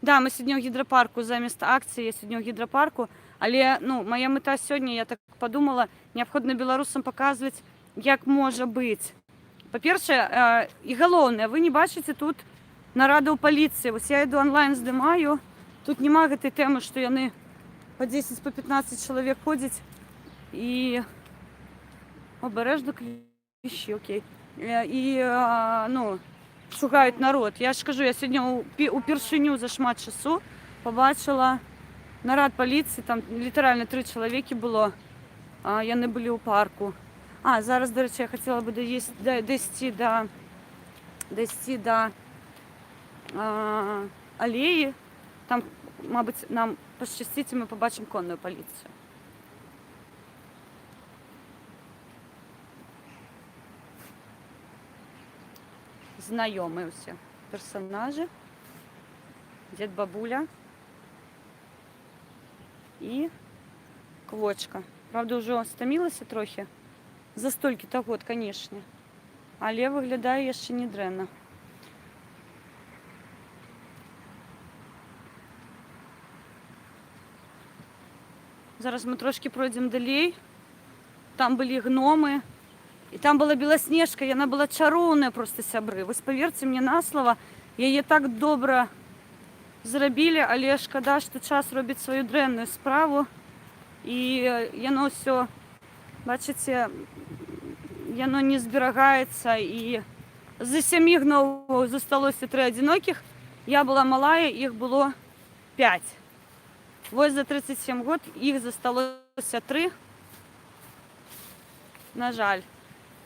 Да, ми сьогодні у гідропарку замість акції, я сьогодні у гідропарку. Але, ну, моя мета сьогодні, я так подумала, необхідно білорусам показувати, як може бути. По-перше, і головне, ви не бачите тут нараду поліції. Ось я йду онлайн здимаю, тут нема гэтай теми, що яны по 10, по 15 чоловік ходять і обережно, кліщі, окей. І, ну, шугають народ. Я ж кажу, я сьогодні упершыню за шмат часу побачила нарад поліції, там літаральна три чоловіки було, а яны були у парку. А, зараз, до речі, я хотіла би дойти до алеї. Там, мабуть, нам пощастить, і ми побачимо конну поліцію. Знайомі усі персонажі. Дід, бабуля. І квочка. Праўда, ўжо стамілася трохі. За столькі-то год, конечно. Але выглядае яшчэ не дрэнна. Зараз мы трошкі пройдзем далей. Там былі гномы. І там была Беласнежка, яна была чароўная проста, сябры. Вось паверце мне на слова, яе так добра зрабілі, але шкада, што час робіць сваю дрэнную справу. І яно ўсё, бачыце, яно не зберагаецца. І з сямі гномаў засталося тры адзінокіх. Я была малая, іх было пяць. Вось за 37 год іх засталося тры. На жаль.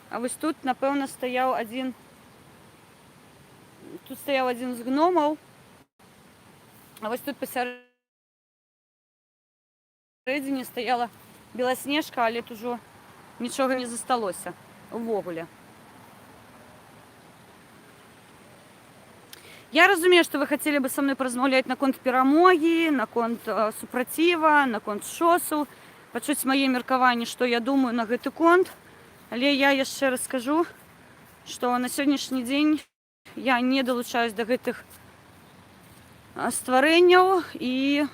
А вось тут, напэўна, стаяў адзін. Тут стаяў адзін з гномаў. А вось тут пасярэдзіне стаяла Беласнежка, але тут ужо нічога не засталося увогуле. Я разумею, што вы хацелі бы са мной паразмаўляць наконт Перамогі, наконт Супраціва, наконт ШОСу, пачуць мае меркаванні, што я думаю на гэты конт. Але я яшчэ раз скажу, што на сённяшні дзень я не далучаюсь да гэтых стварэнняў і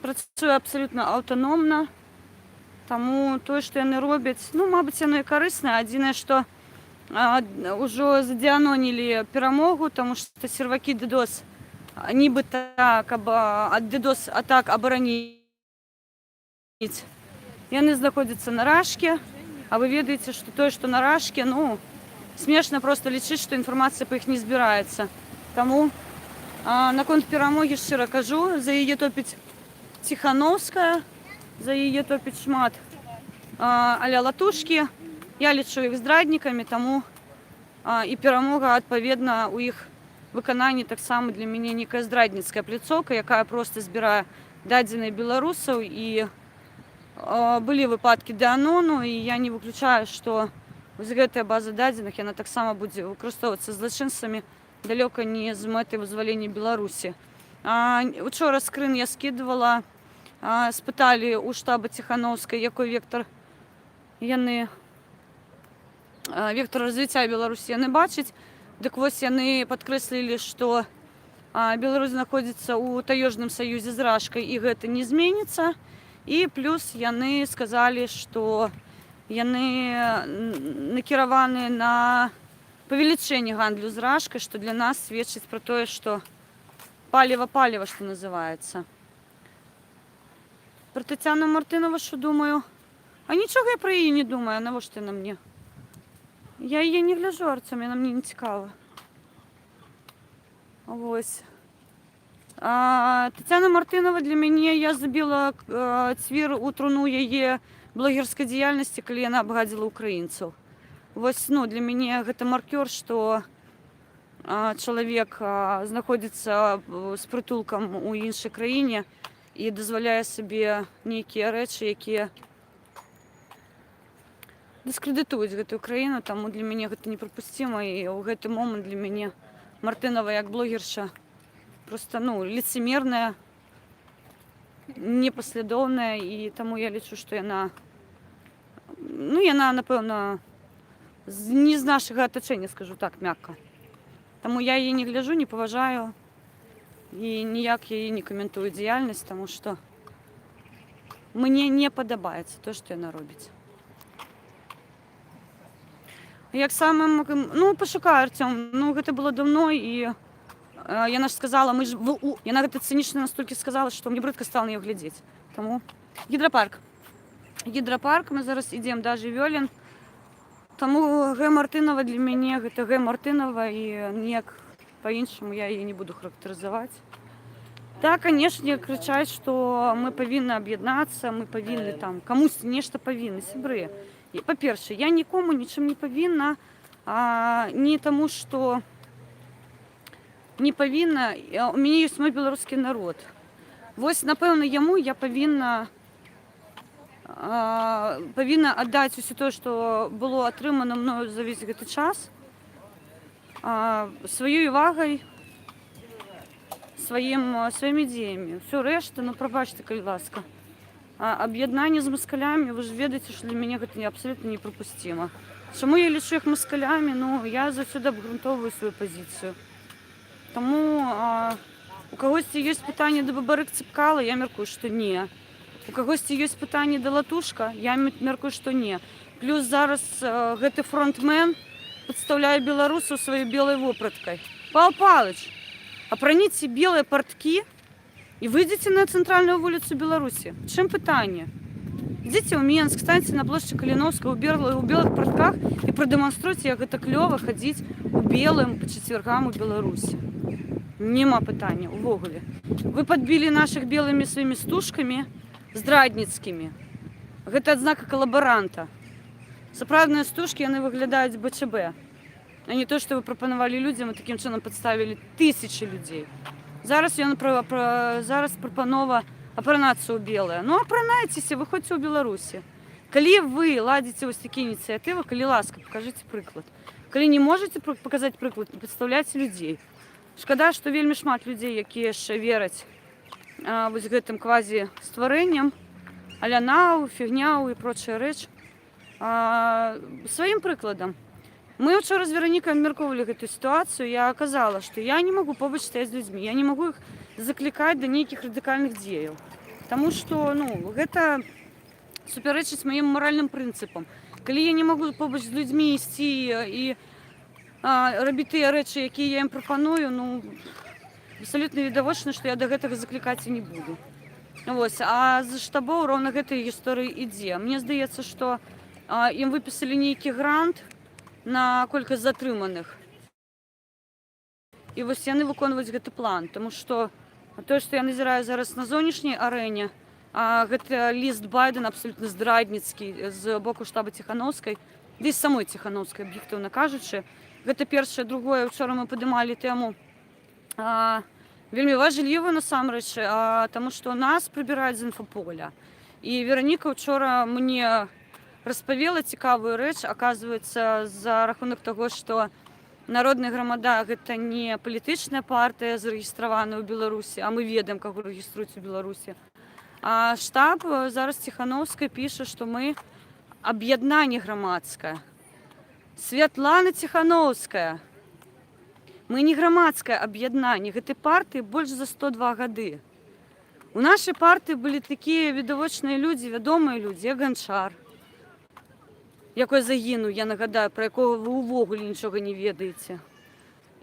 працую абсалютна аўтаномна. Таму тое, што яны робяць, ну, мабыць, яно і карыснае. Адзінае, што ўжо задыанонілі Перамогу, таму што сервакі DDoS, нібыта, каб ад DDoS атак абараніць. Яны знаходзяцца на Рашке, а вы ведаеце, што тое, што на Рашке, ну, смешна проста лічыць, што інфармацыя па іх не збіраецца. Таму наконт Перамогі шчыра кажу, за яе топіць Ціхановская, за яе топіць шмат аля Латушкі. Я лічу іх здраднікамі, таму і Перамога, адпаведна, у іх выкананні таксама для мяне некая здрадніцкая пляцоўка, якая проста збірае дадзеныя беларусаў. І былі выпадкі дыанону, і я не выключаю, што вось гэтая база дадзеных, яна таксама будзе выкарыстоўвацца злачынцамі далёка не з мэтай вызвалення Беларусі. Учора скрын я скідвала, спыталі ў штаба Ціхановскай, якой вектор яны вектор развіцця Беларусі яны бачаць. Дык вось, яны падкрэслілі, што Беларусь знаходзіцца ў таежным саюзе з Рашкай, і гэта не зменіцца. І плюс яны сказалі, што яны накіраваны на павелічэнне гандлю з Рашкай, што для нас сведчыць пра тое, што паліва паліва, што называецца. Про Тацяну Мартынову що думаю? А нічога я пра яе не думаю, навошта яна мне? Я яе не гляжу, Арцём, яна мне не цікава. Вось. Тацяна Мартынова для мяне, я забіла цвір у труну яе блогерскай дзейнасці, калі яна абгадзіла украінцаў. Вось, ну, для мяне гэта маркёр, што чалавек знаходзіцца з прытулкам у іншай краіне і дазваляе сабе нейкія рэчы, якія дыскрэдытуюць гэтую краіну, таму для мяне гэта непрыпусціма, і ў гэты момант для мяне Мартынова як блогерша проста, ну, лицемерная, непаслядоўная, і таму я лічу, што яна, ну, яна, напэўна, не з нашага атачэння, скажу так мякка. Таму я яе не гляжу, не паважаю і ніяк яе не каментую дзейнасць, таму што мне не падабаецца то, што яна робіць. Як саме, ну, пашукаю, Арцём, ну, гэта было давно, і яна ж сказала, мы ж в У. Яна гэта цынічна настолькі сказала, што мне брыдка стала на яе глядзець. Таму гідрапарк. Гідрапарк, мы зараз ідзем да жывёлін. Таму Г. Мартынова для мяне гэта Г. Мартынова, і ніяк па-іншаму я яе не буду характарызаваць. Так, конечно, крычаць, што мы павінны аб'яднацца, мы павінны там камусьці нешта павінны, сябры. І, па-першае, я нікому нічым не павінна, не таму, што не павінна, у мяне ёсць мой беларускі народ. Вось, напэўна, яму я павінна аддаць усё тое, што было атрымана мною за ўвесь гэты час, сваёй увагай, сваімі дзеямі. Усё рэшта, ну, прабачце, калі ласка. Аб'яднанне з маскалямі, вы ж ведаеце, што для мяне гэта абсалютна непрыпусціма. Чаму я лічу іх маскалямі? Ну, я заўсёды абгрунтоўваю сваю пазіцыю. Таму у кагосьці ёсць пытанне да Бабарык, Цапкала, я мяркую, што не. У кагосьці ёсць пытанне да Латушка, я мяркую, што не. Плюс зараз гэты фронтмен падстаўляе беларусаў сваёй белай вопраткай. Пал Палыч, апраніце белыя парткі і выйдзеце на цэнтральную вуліцу Беларусі. Чым пытанне? Ідзіце ў Менск, станьце на плошчы Каліноўскага у белых партках і прадэманструйце, як гэта клёва хадзіць у белым па чацвергам у Беларусі. Нема пытання увогуле. Вы падбілі нашых белымі сваімі стужкамі здрадніцкімі. Гэта адзнака калабаранта. Сапраўдныя стужкі, яны выглядаюць БЧБ, а не то, што вы прапанавалі людзям і такім чынам падставілі тысячы людзей. Зараз прапанова апранацца ў белае. Ну, апранайцеся, выходзьце ў Беларусі. Калі вы ладзіце вось такія ініцыятывы, калі ласка, пакажыце прыклад. Калі не можаце паказаць прыклад, не падстаўляйце людзей. Шкада, што вельмі шмат людзей, якія яшчэ вераць вось гэтым квазі стварэнням, алянау, фігняў і прочая рэч. Сваім прыкладам. Мы учора з Веранікай абмяркоўвалі гэтую сітуацыю. Я казала, што я не магу побач стаяць з людзьмі, я не магу іх заклікаць да нейкіх радыкальных дзеяў. Таму што, ну, гэта супярэчыць маім маральным прынцыпам. Калі я не магу побач з людзьмі ісці і рабіць тыя рэчы, якія я ім прапаную, ну, абсалютна відавочна, што я да гэтага заклікаць і не буду. Вось. А з штабоў роўна гэтай гісторыі ідзе. Мне здаецца, што ім выпісалі нейкі грант на колькасць затрыманых. І вось яны выконваюць гэты план, таму што тое, што я назіраю зараз на знешняй арэне, гэта ліст Байдэна, абсалютна здрадніцкі, з боку штаба Ціханоўскай, ды і самой Ціханоўскай, аб'ектыўна кажучы. Гэта першае, другое, учора мы падымалі тэму вельмі важлівую насамрэч, таму што нас прыбіраюць з інфаполя. І Вераніка учора мне распавела цікавую рэч, аказваецца, за рахунак таго, што Народная грамада — гэта не палітычная партыя, зарэгістраваная ў Беларусі, а мы ведаем, каго рэгіструюць у Беларусі. А штаб зараз Ціханоўскай піша, што мы аб'яднанне грамадскае. Святлана Ціханоўская. Мы не грамадскае аб'яднанне. Гэтай партыі больш за 102 гады. У нашай партыі былі такія відавочныя людзі, вядомыя людзі, як Ганчар, якой загінуў, я нагадаю, пра якога вы ўвогуле нічога не ведаеце.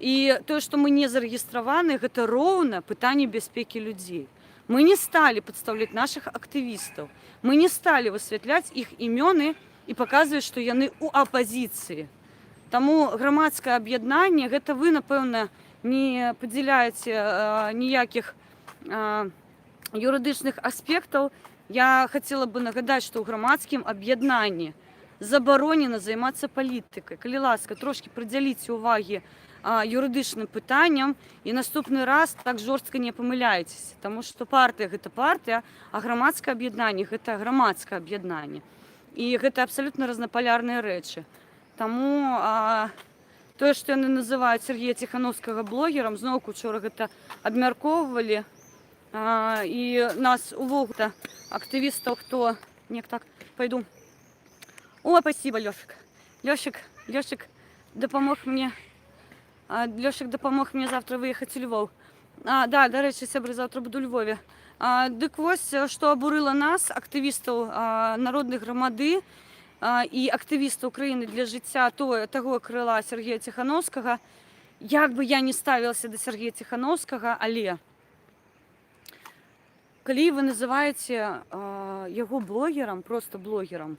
І тое, што мы не зарэгістраваны, гэта роўна пытанне бяспекі людзей. Мы не сталі падстаўляць нашых актывістаў. Мы не сталі высвятляць іх імёны і паказваць, што яны ў апазіцыі. Таму грамадскае аб'яднанне — гэта вы, напэўна, не падзяляеце ніякіх юрыдычных аспектаў. Я хацела бы нагадаць, што ў грамадскім аб'яднанні забаронена займацца палітыкай. Калі ласка, трошкі прыдзяліце увагі юрыдычным пытанням і наступны раз так жорстка не памыляйцеся, таму што партыя — гэта партыя, а грамадскае аб'яднанне — гэта грамадскае аб'яднанне. І гэта абсалютна разнапалярныя рэчы. Таму тое, што яны называюць Сяргея Ціханоўскага блогерам, зноўку учора гэта абмяркоўвалі, і нас увогуле актывістаў, хто неяк так пойду. О, спасибо, Лёшик. Лёшик, Лёшик дапамог мне. Лёшик дапамог мне завтра выехаць у Львоў. Да, дарэчы, сябры, заўтра буду ў Львове. Дык вось, што абурыла нас, актывістаў Народнай грамады і актывістаў «Краіны для жыцця», таго крыла Сяргея Ціханоўскага. Як бы я не ставілася да Сяргея Ціханоўскага, але калі вы называеце яго блогерам, просто блогерам,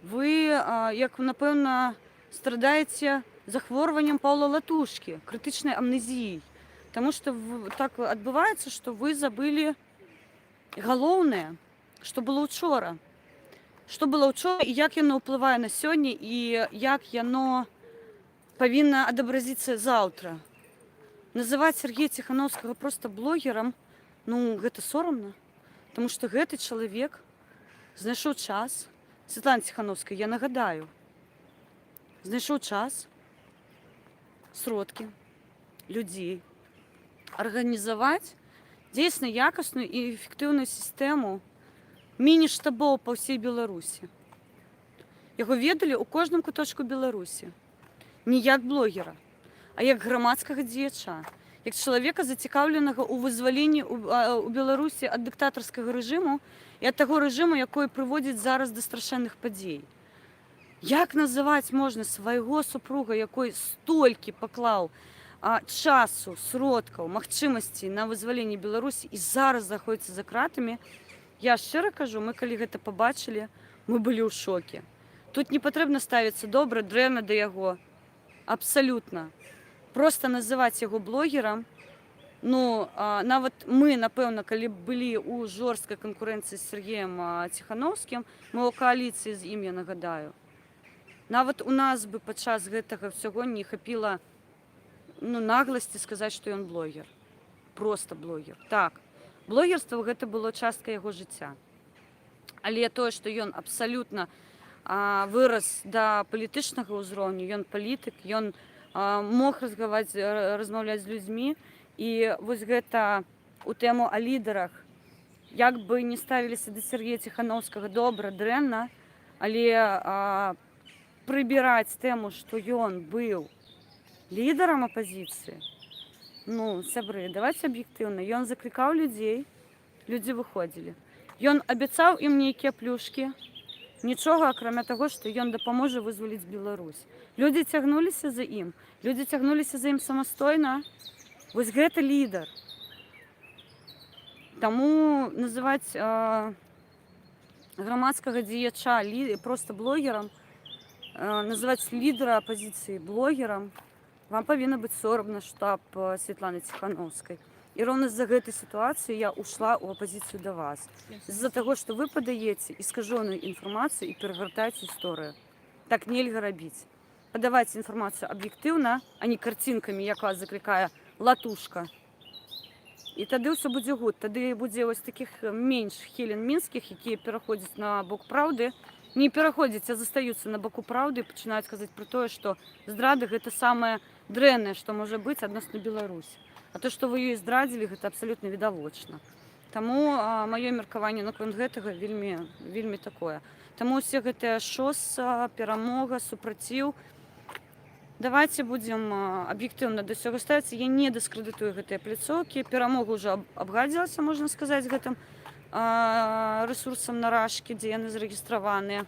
вы, як, напэўна, страдаеце захворваннем Паўла Латушкі, крытычнай амнезіяй. Таму што так адбываецца, што вы забылі галоўнае, што было учора. Што было учора і як яно ўплывае на сёння, і як яно павінна адабразіцца заўтра. Называць Сяргея Ціханоўскага проста блогерам, ну, гэта сорамна. Таму што гэты чалавек знайшоў час, Святлана Ціханоўская, я нагадаю, знайшоў час, сродкі, людзей, арганізаваць дзейсна якасную і эфектыўную сістэму. Міні-штабоў па ўсей Беларусі. Яго ведалі ў кожным куточку Беларусі. Не як блогера, а як грамадскага дзеяча, як чалавека, зацікаўленага ў вызваленні ў Беларусі ад дыктатарскага рэжыму і ад таго рэжыму, якой прыводзіць зараз да страшэнных падзей. Як называць можна свайго супруга, якой столькі паклаў часу, сродкаў, магчымасцей на вызваленне Беларусі і зараз знаходіцца за кратамі? Я шчыра кажу, мы калі гэта пабачылі, мы былі ў шоке. Тут не патрэбна ставіцца добра, дрэнна да яго. Абсалютна. Просто называць яго блогерам, ну, нават мы, напэўна, калі б былі ў жорсткай канкурэнцыі з Сергеем Ціхановскім, мы ў кааліцыі з ім, я нагадаю. Нават у нас бы падчас гэтага ўсяго не хапіла, ну, нагласці сказаць, што ён блогер. Просто блогер. Так, блогерства — гэта было частка яго жыцця. Але тое, што ён абсалютна вырас да палітычнага ўзроўню, ён палітык, ён мог размаўляць з людзьмі. І вось гэта у тэму о лідарах. Як бы не ставіліся да Сергея Ціхановскага добра, дрэнна, але прыбіраць тэму, што ён быў лідарам апазіцыі, ну, сябры, давайте аб'ектыўна. Ён заклікаў людзей, людзі выходзілі. Ён абяцаў ім нейкія плюшкі, нічога, акрамя таго, што ён дапаможа вызваліць Беларусь. Людзі цягнуліся за ім, людзі цягнуліся за ім самастойна. Вось гэта лідар. Таму называць грамадскага дзеяча просто блогерам, называць лідара апазіцыі блогерам, вам павінна быць сорамна, штаб Светланы Ціхановскай. І роўна з-за гэтай сітуацыі я ушла ў апазіцыю да вас. З-за таго, што вы падаеце іскажоную інфармацыю і перавяртаеце гісторыю. Так нельга рабіць. Падаваць інфармацыю аб'ектыўна, а не карцінкамі, як вас заклікае Латушка. І тады ўсё будзе гуд. Тады будзе вось такіх менш Хелен Мінскіх, якія пераходзяць на бок праўды, не пераходзяць, а застаюцца на баку праўды і пачынаюць казаць пра тое, што здрады — гэта самае дрэннае, што можа быць адносна Беларусі. А то, што вы ёй здрадзілі, гэта абсалютна відавочна. Таму маё меркаванне наконт гэтага вельмі, вельмі такое. Таму ўсе гэтыя ШОС, Перамога, Супраціў, давайте будзем аб'ектыўна да ўсяго ставіцца. Я не дыскрэдытую гэтыя пляцоўкі. Перамога ўжо абгадзілася, можна сказаць, гэтым рэсурсам на Рашкі, дзе яны зарэгістраваныя.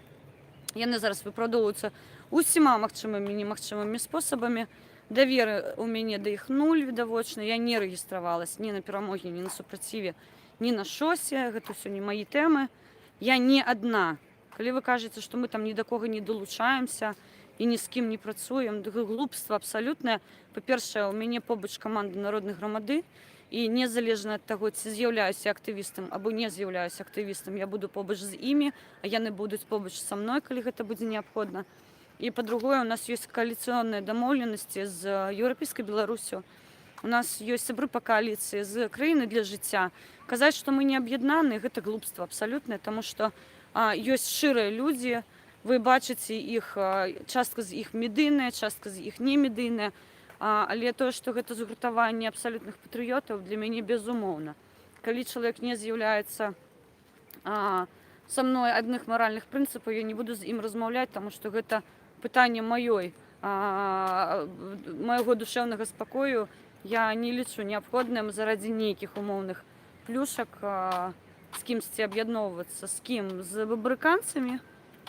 Яны зараз выпраўдоўваюцца усіма магчымымі і немагчымымі спосабамі. Даверы у мяне да іх нуль, відавочна. Я не рэгістравалась ні на Перамогі, ні на Супраціве, ні на ШОСе. Гэта ўсё не мае тэмы. Я не адна. Калі вы кажаце, што мы там ні да кога не далучаемся і ні з кім не працуем, дык глупства абсалютнае. Па-першае, у мяне побач каманда Народнай Грамады, і незалежна ад таго, ці з'яўляюся актывістам або не з'яўляюся актывістам, я буду побач з імі, а яны будуць побач са мной, калі гэта будзе неабходна. І па-другое, у нас ёсць кааліцыйныя дамоўленасці з Еўрапейскай Беларуссю. У нас ёсць сябры па кааліцыі з Краіны для жыцця. Казаць, што мы не аб'яднаны, гэта глупства абсалютнае, таму што ёсць шчырыя людзі, вы бачыце іх, частка з іх медыйная, частка з іх не медыйная, але тое, што гэта згуртаванне абсалютных патрыётаў, для мяне безумоўна. Калі чалавек не з'яўляецца са мной адных маральных прынцыпаў, я не буду з ім размаўляць, таму што гэта пытанне майго душэўнага спакою. Я не лічу неабходным зарадзе нейкіх умоўных плюшак з кімсьці аб'ядноўвацца. З кім? З бабарыканцамі?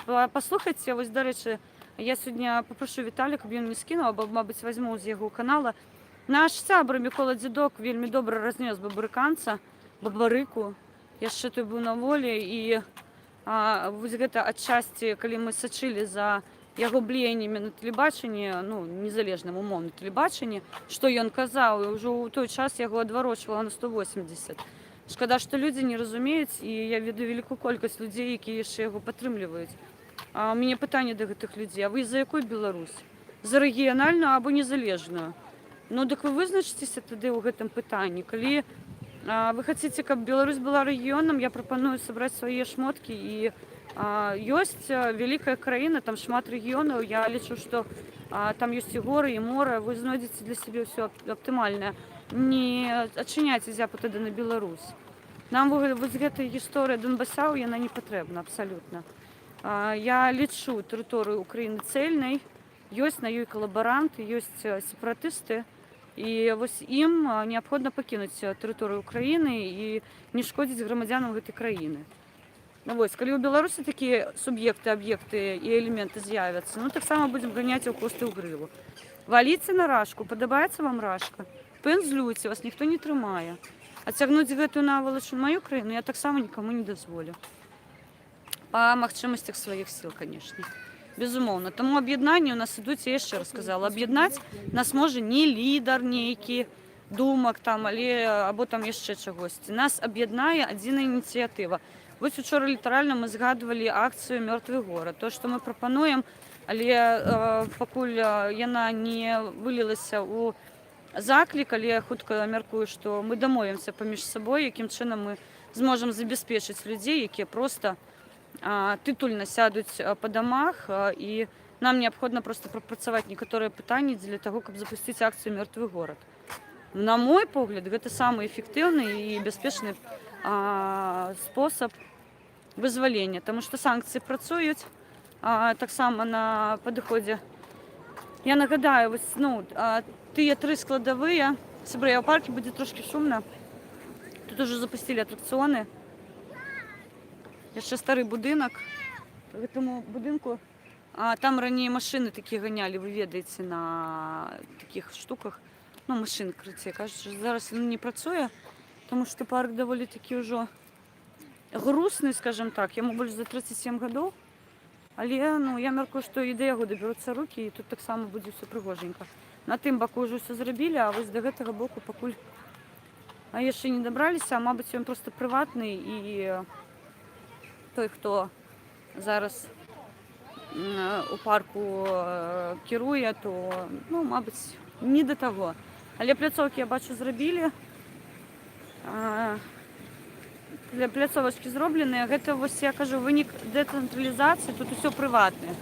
Паслухайце, вось, дарэчы, я сёння папрашу Віталя, каб ён мне скінуў, або, мабыць, возьму з яго канала. Наш сябра Мікола Дзедок вельмі добра разнёс бабарыканца, Бабарыку. Яшчэ той быў на волі, і вось гэта адчасці, калі мы сачылі за яго блеяннямі на тэлебачанні, ну, незалежным умоўна тэлебачанні, што ён казаў, і ўжо ў той час яго адварочвала на 180. Шкада, што людзі не разумеюць, і я ведаю вялікую колькасць людзей, якія яшчэ яго падтрымліваюць. А у мяне пытанне да гэтых людзей: а вы за якую Беларусь? За рэгіянальную або незалежную? Ну дык вы вызначыцеся тады ў гэтым пытанні. Калі вы хочаце, каб Беларусь была рэгіёнам, я прапаную сабраць свае шмоткі і ёсць вялікая краіна, там шмат рэгіёнаў. Я лічу, што там ёсць і горы, і мора, вы знойдзеце для сябе ўсё аптымальнае. Не адчыняйце зяпу тады на Беларусь. Нам вось гэта гісторыя Донбасу, яна не патрэбна абсалютна. Я лічу тэрыторыю Украіны цельнай, ёсць на ёй калабаранты, ёсць сепаратысты, і вось ім неабходна пакінуць тэрыторыю Украіны і не шкодзіць грамадзянам гэтай краіны. Ну, вось, калі ў Беларусі такія суб'екты, аб'екты і элементы з'явяцца, ну, таксама будзем ганяць у хвост і ў грыву. Валіце на рашку, падабаецца вам рашка, пензлюйце, вас ніхто не трымае. А цягнуць гэтую навалач у маю краіну я таксама нікому не дазволю. Па магчымасцях сваіх сіл, конечно. Безумоўна. Таму аб'яднанне у нас ідуць, я яшчэ раз сказала, аб'яднаць нас можа не лідар нейкі, думак там, але або там яшчэ чагосьці. Нас аб'яднае адзіная ініцыятыва. Вось учора літаральна мы згадвалі акцыю «Мёртвы горад». То, што мы прапануем, але пакуль яна не вылілася ў заклік, але я хутка мяркую, што мы дамовімся паміж сабой, якім чынам мы зможам забяспечыць людзей, якія проста тытульна сядуць па дамах, і нам неабходна проста прапрацаваць некаторыя пытанні для таго, каб запусціць акцыю «Мёртвы горад». На мой погляд, гэта самы эфектыўны і бяспечны спосаб вызвалення, таму што санкцыі працуюць таксама на падыходзе. Я нагадаю, вось, ну, тыя тры складавыя. Сябры, я ў парку, будзе трошкі шумна. Тут ужо запусцілі атракцыёны. Яшчэ стары будынак. Гэтаму будынку там раней машыны такія ганялі, вы ведаеце, на такіх штуках. Ну, машын, карацей, кажуць, што зараз ён не працуе, таму што парк даволі такі ўжо грустны, скажем так, яму больш за 37 гадоў. Але, ну, я мяркую, што і да яго дабяруцца рукі, і тут таксама будзе ўсё прыгожанька. На тым баку ўжо ўсё зрабілі, а вось да гэтага боку пакуль яшчэ не дабраліся, а мабыць, ён проста прыватны, і той, хто зараз у парку кіруе, то, ну, мабыць, не да таго. Але пляцоўкі, я бачу, зрабілі. Для пляцовачкі зробленыя. Гэта вось, я кажу, вынік дэцэнтралізацыі, тут усё прыватнае.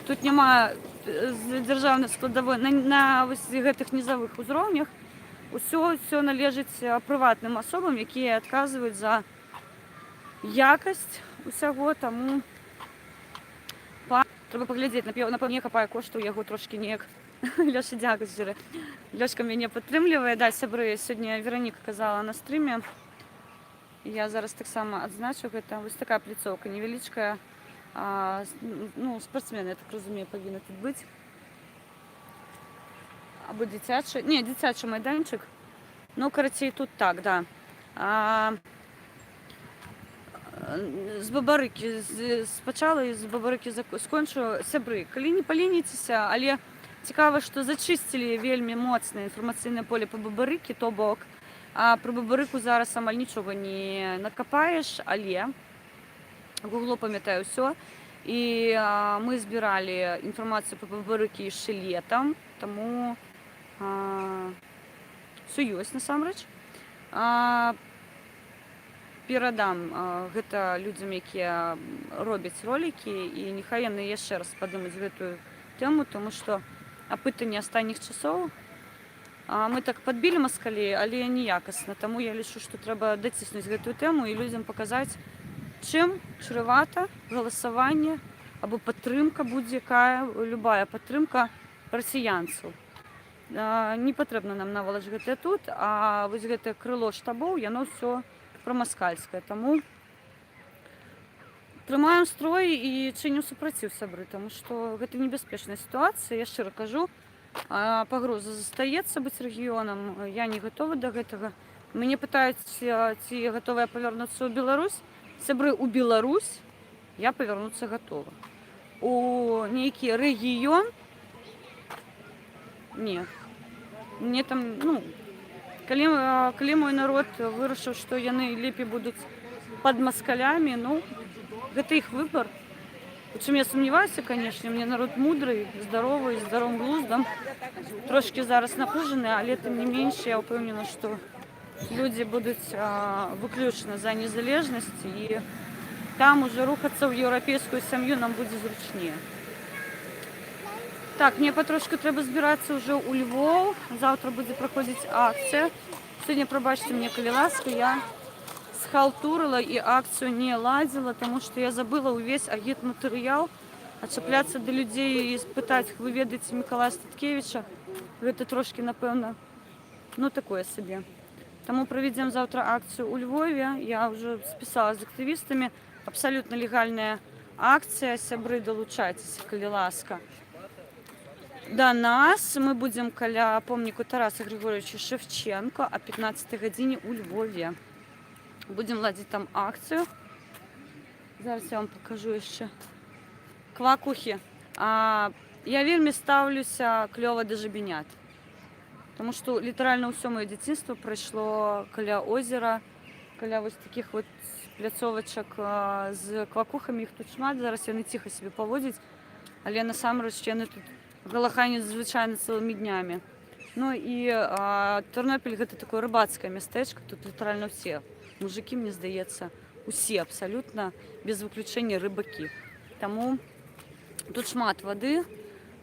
Тут няма з дзяржаўнай складавой на вось гэтых нізавых узроўнях. Усё належыць прыватным асобам, якія адказваюць за якасць усяго, таму трэба паглядзець, напэўна, не хапае коштаў яго трошкі неяк. Лёша, дзякуй, шчыра. Лёшка мяне падтрымлівае. Да, сябры, сёння Вераніка казала на стрыме. Я зараз таксама адзначу гэта. Вось такая пляцоўка невялічкая. Ну, спартсмены, я так разумею, павінны тут быць. Або дзіцячы. Не, дзіцячы майданчык. Ну, карацей, тут так, да. З Бабарыкі спачала і з Бабарыкі скончу. Сябры, калі не паленіцеся, але цікава, што зачысцілі вельмі моцнае інфармацыйнае поле па Бабарыкі, то бок пра Бабарыку зараз амаль нічога не накапаеш, але Гугло памятае ўсё. І мы збіралі інфармацыю па Бабарыкі яшчэ летам, таму ўсё ёсць насамрэч. Перадам гэта людзям, якія робяць ролікі, і няхай яны яшчэ раз падымуць гэтую тэму, тому што апытанне астатніх часоў мы так падбілі маскалей, але неякасна. Таму я лічу, што трэба даціснуць гэтую тэму і людзям паказаць, чым чревато галасаванне або падтрымка будь-якая, любая падтрымка расіянцаў. Не патрэбна нам навалач гэтая тут, а вось гэтае крыло штабоў, яно ўсё прамаскальскае. Таму трымаем строй і чынім супраціў, сябры, таму што гэта небяспечная сітуацыя, я шчыра кажу. Пагроза застаецца быць рэгіёнам, я не гатова да гэтага. Мяне пытаюць, ці гатовая павярнуцца ў Беларусь. Сябры, у Беларусь я павярнуцца гатова. У нейкі рэгіён не. Мне там, ну, калі мой народ вырашыў, што яны лепей будуць пад маскалямі, ну, гэта іх выбар. У чым я сумняваюся, конечно, мне народ мудры, здаровы, з здаровым глуздам. Трошкі зараз напружаны, але тым не менш я ўпэўнена, што людзі будуць выключна за незалежнасць, і там уже рухацца ў еўрапейскую сям'ю нам будзе зручнее. Так, мне патрошку трэба збірацца ўжо ў Львоў. Заўтра будзе праходзіць акцыя. Сёння, прабачце мне, калі ласка, я схавалася. Схалтурыла і акцыю не ладзіла, таму што я забыла ўвесь агітматэрыял, а чапляцца да людзей і спытаць: «Вы ведаеце Мікалая Статкевіча?» — гэта трошкі, напэўна, ну, такое сабе. Таму правядзем заўтра акцыю ў Львове. Я ўжо спісалася з актывістамі. Абсалютна легальная акцыя. Сябры, далучайцеся, калі ласка. Да нас. Мы будзем каля помніку Тараса Грыгоравіча Шаўчэнкі а 15 гадзіне ў Львове. Будзем ладзіць там акцыю. Зараз я вам пакажу яшчэ. Квакухі. Я вельмі стаўлюся клёва да жабенят. Таму што літаральна ўсё маё дзяцінства прайшло каля возера, каля вось такіх вот пляцовачак з квакухамі. Іх тут шмат, зараз яны ціха сябе паводзяць, але насамрэч яны тут галаханяць звычайна цэлымі днямі. Ну і Тэрнопіль — гэта такое рыбацкае мястэчка, тут літаральна ўсе мужыкі, мне здаецца, усе абсалютна без выключэння рыбакі. Таму тут шмат вады,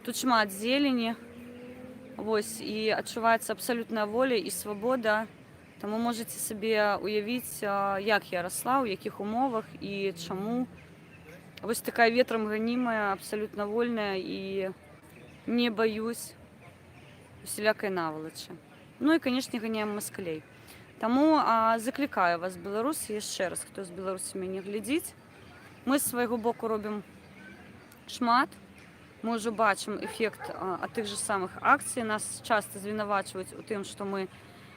тут шмат зелені. Вось, і адчуваецца абсалютная воля і свабода. Таму можаце сабе уявіць, як я расла, у якіх умовах і чаму вось такая ветрам ганімая, абсалютна вольная і не баюсь усялякай навалачы. Ну і, канешне, ганяем маскалей. Таму заклікаю вас, беларусы, яшчэ раз, хто з Беларусі мяне глядзіць. Мы з свайго боку робім шмат. Мы ўжо бачым эфект ад тых жа самых акцый. Нас часта звінавачваюць у тым, што мы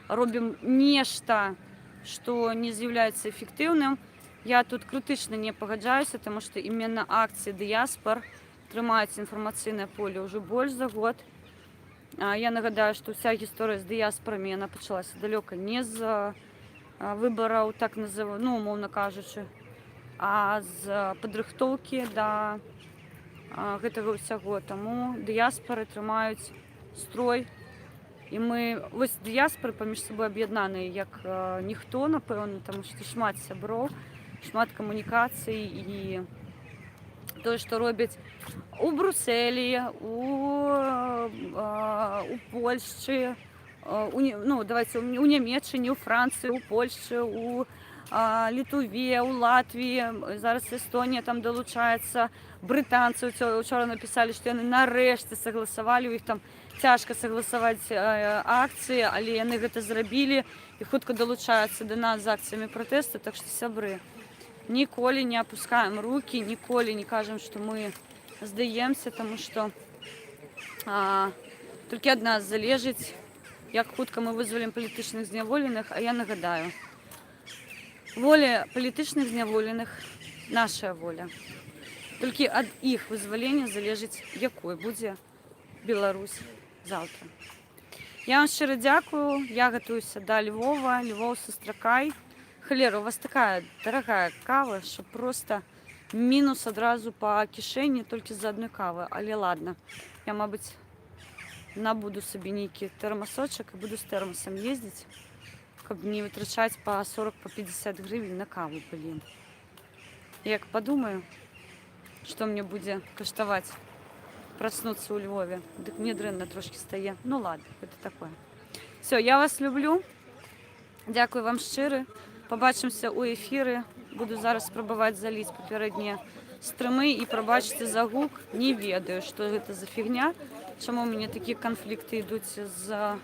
робім нешта, што не з'яўляецца эфектыўным. Я тут крытычна не пагаджаюся, таму што іменна акцыі дыяспар трымаюць інфармацыйнае поле ўжо больш за год. Я нагадаю, што ўся гісторыя з дыяспарамі, яна пачалася далёка не з выбараў, так назыв, ну, умоўна кажучы, а з падрыхтоўкі да гэтага ўсяго. Таму дыяспары трымаюць строй. І мы вось, дыяспары, паміж сабой аб'яднаныя як ніхто, напэўна, таму што шмат сяброў, шмат камунікацый, і тое, што робяць у Брусэлі, у Польшчы, ну, давайте, у Нямеччыне, у Францыі, у Польшчы, у Літуве, у Латвіі, зараз Эстонія там далучаецца, брытанцы учора напісалі, што яны нарэшце согласовали, у іх там цяжка согласаваць акцыі, але яны гэта зрабілі і хутка далучаюцца да нас з акцыямі пратэсту. Так што, сябры, ніколі не апускаем рукі, ніколі не кажам, што мы здаемся, таму што толькі ад нас залежыць, як хутка мы вызвалім палітычных зняволеных, а я нагадаю: воля палітычных зняволеных — наша воля. Толькі ад іх вызвалення залежыць, якой будзе Беларусь заўтра. Я вам шчыра дзякую. Я гатуюся да Львова. Львоў, сустракай. Халера, у вас такая дарагая кава, што проста мінус адразу па кішэні толькі з адной кавы. Але ладно, я, мабыць, набуду сабе нейкі тэрмасочак і буду з тэрмасам ездзіць, каб не вытрачаць па 40, па 50 гривень на каву, блин. Як падумаю, што мне будзе каштаваць праснуцца ў Львове, дык мне дрэнна трошкі стае. Ну ладно, это такое. Всё, я вас люблю. Дзякую вам шчыра. Пабачымся ў эфіры. Буду зараз спрабаваць заліць папярэднія стрымы, і прабачце за гук. Не ведаю, што гэта за фігня. Чаму ў мяне такія канфлікты ідуць з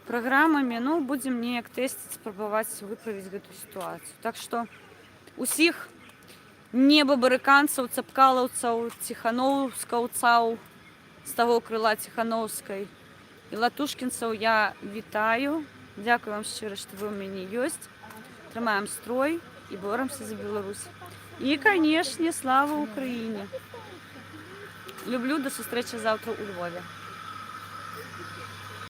праграмамі. Ну, будзем неяк тэсціць, спрабаваць выправіць гэту сітуацыю. Так што усіх небабарыканцаў, цапкалаўцаў, ціханоўскаўцаў з таго крыла Ціханоўскай і латушкінцаў я вітаю. Дзякую вам шчыра, што вы ў мяне ёсць. Трымаем строй і боремся за Беларусь. І, канешне, слава Україні! Люблю, да сустрэчы заўтра ў Львове.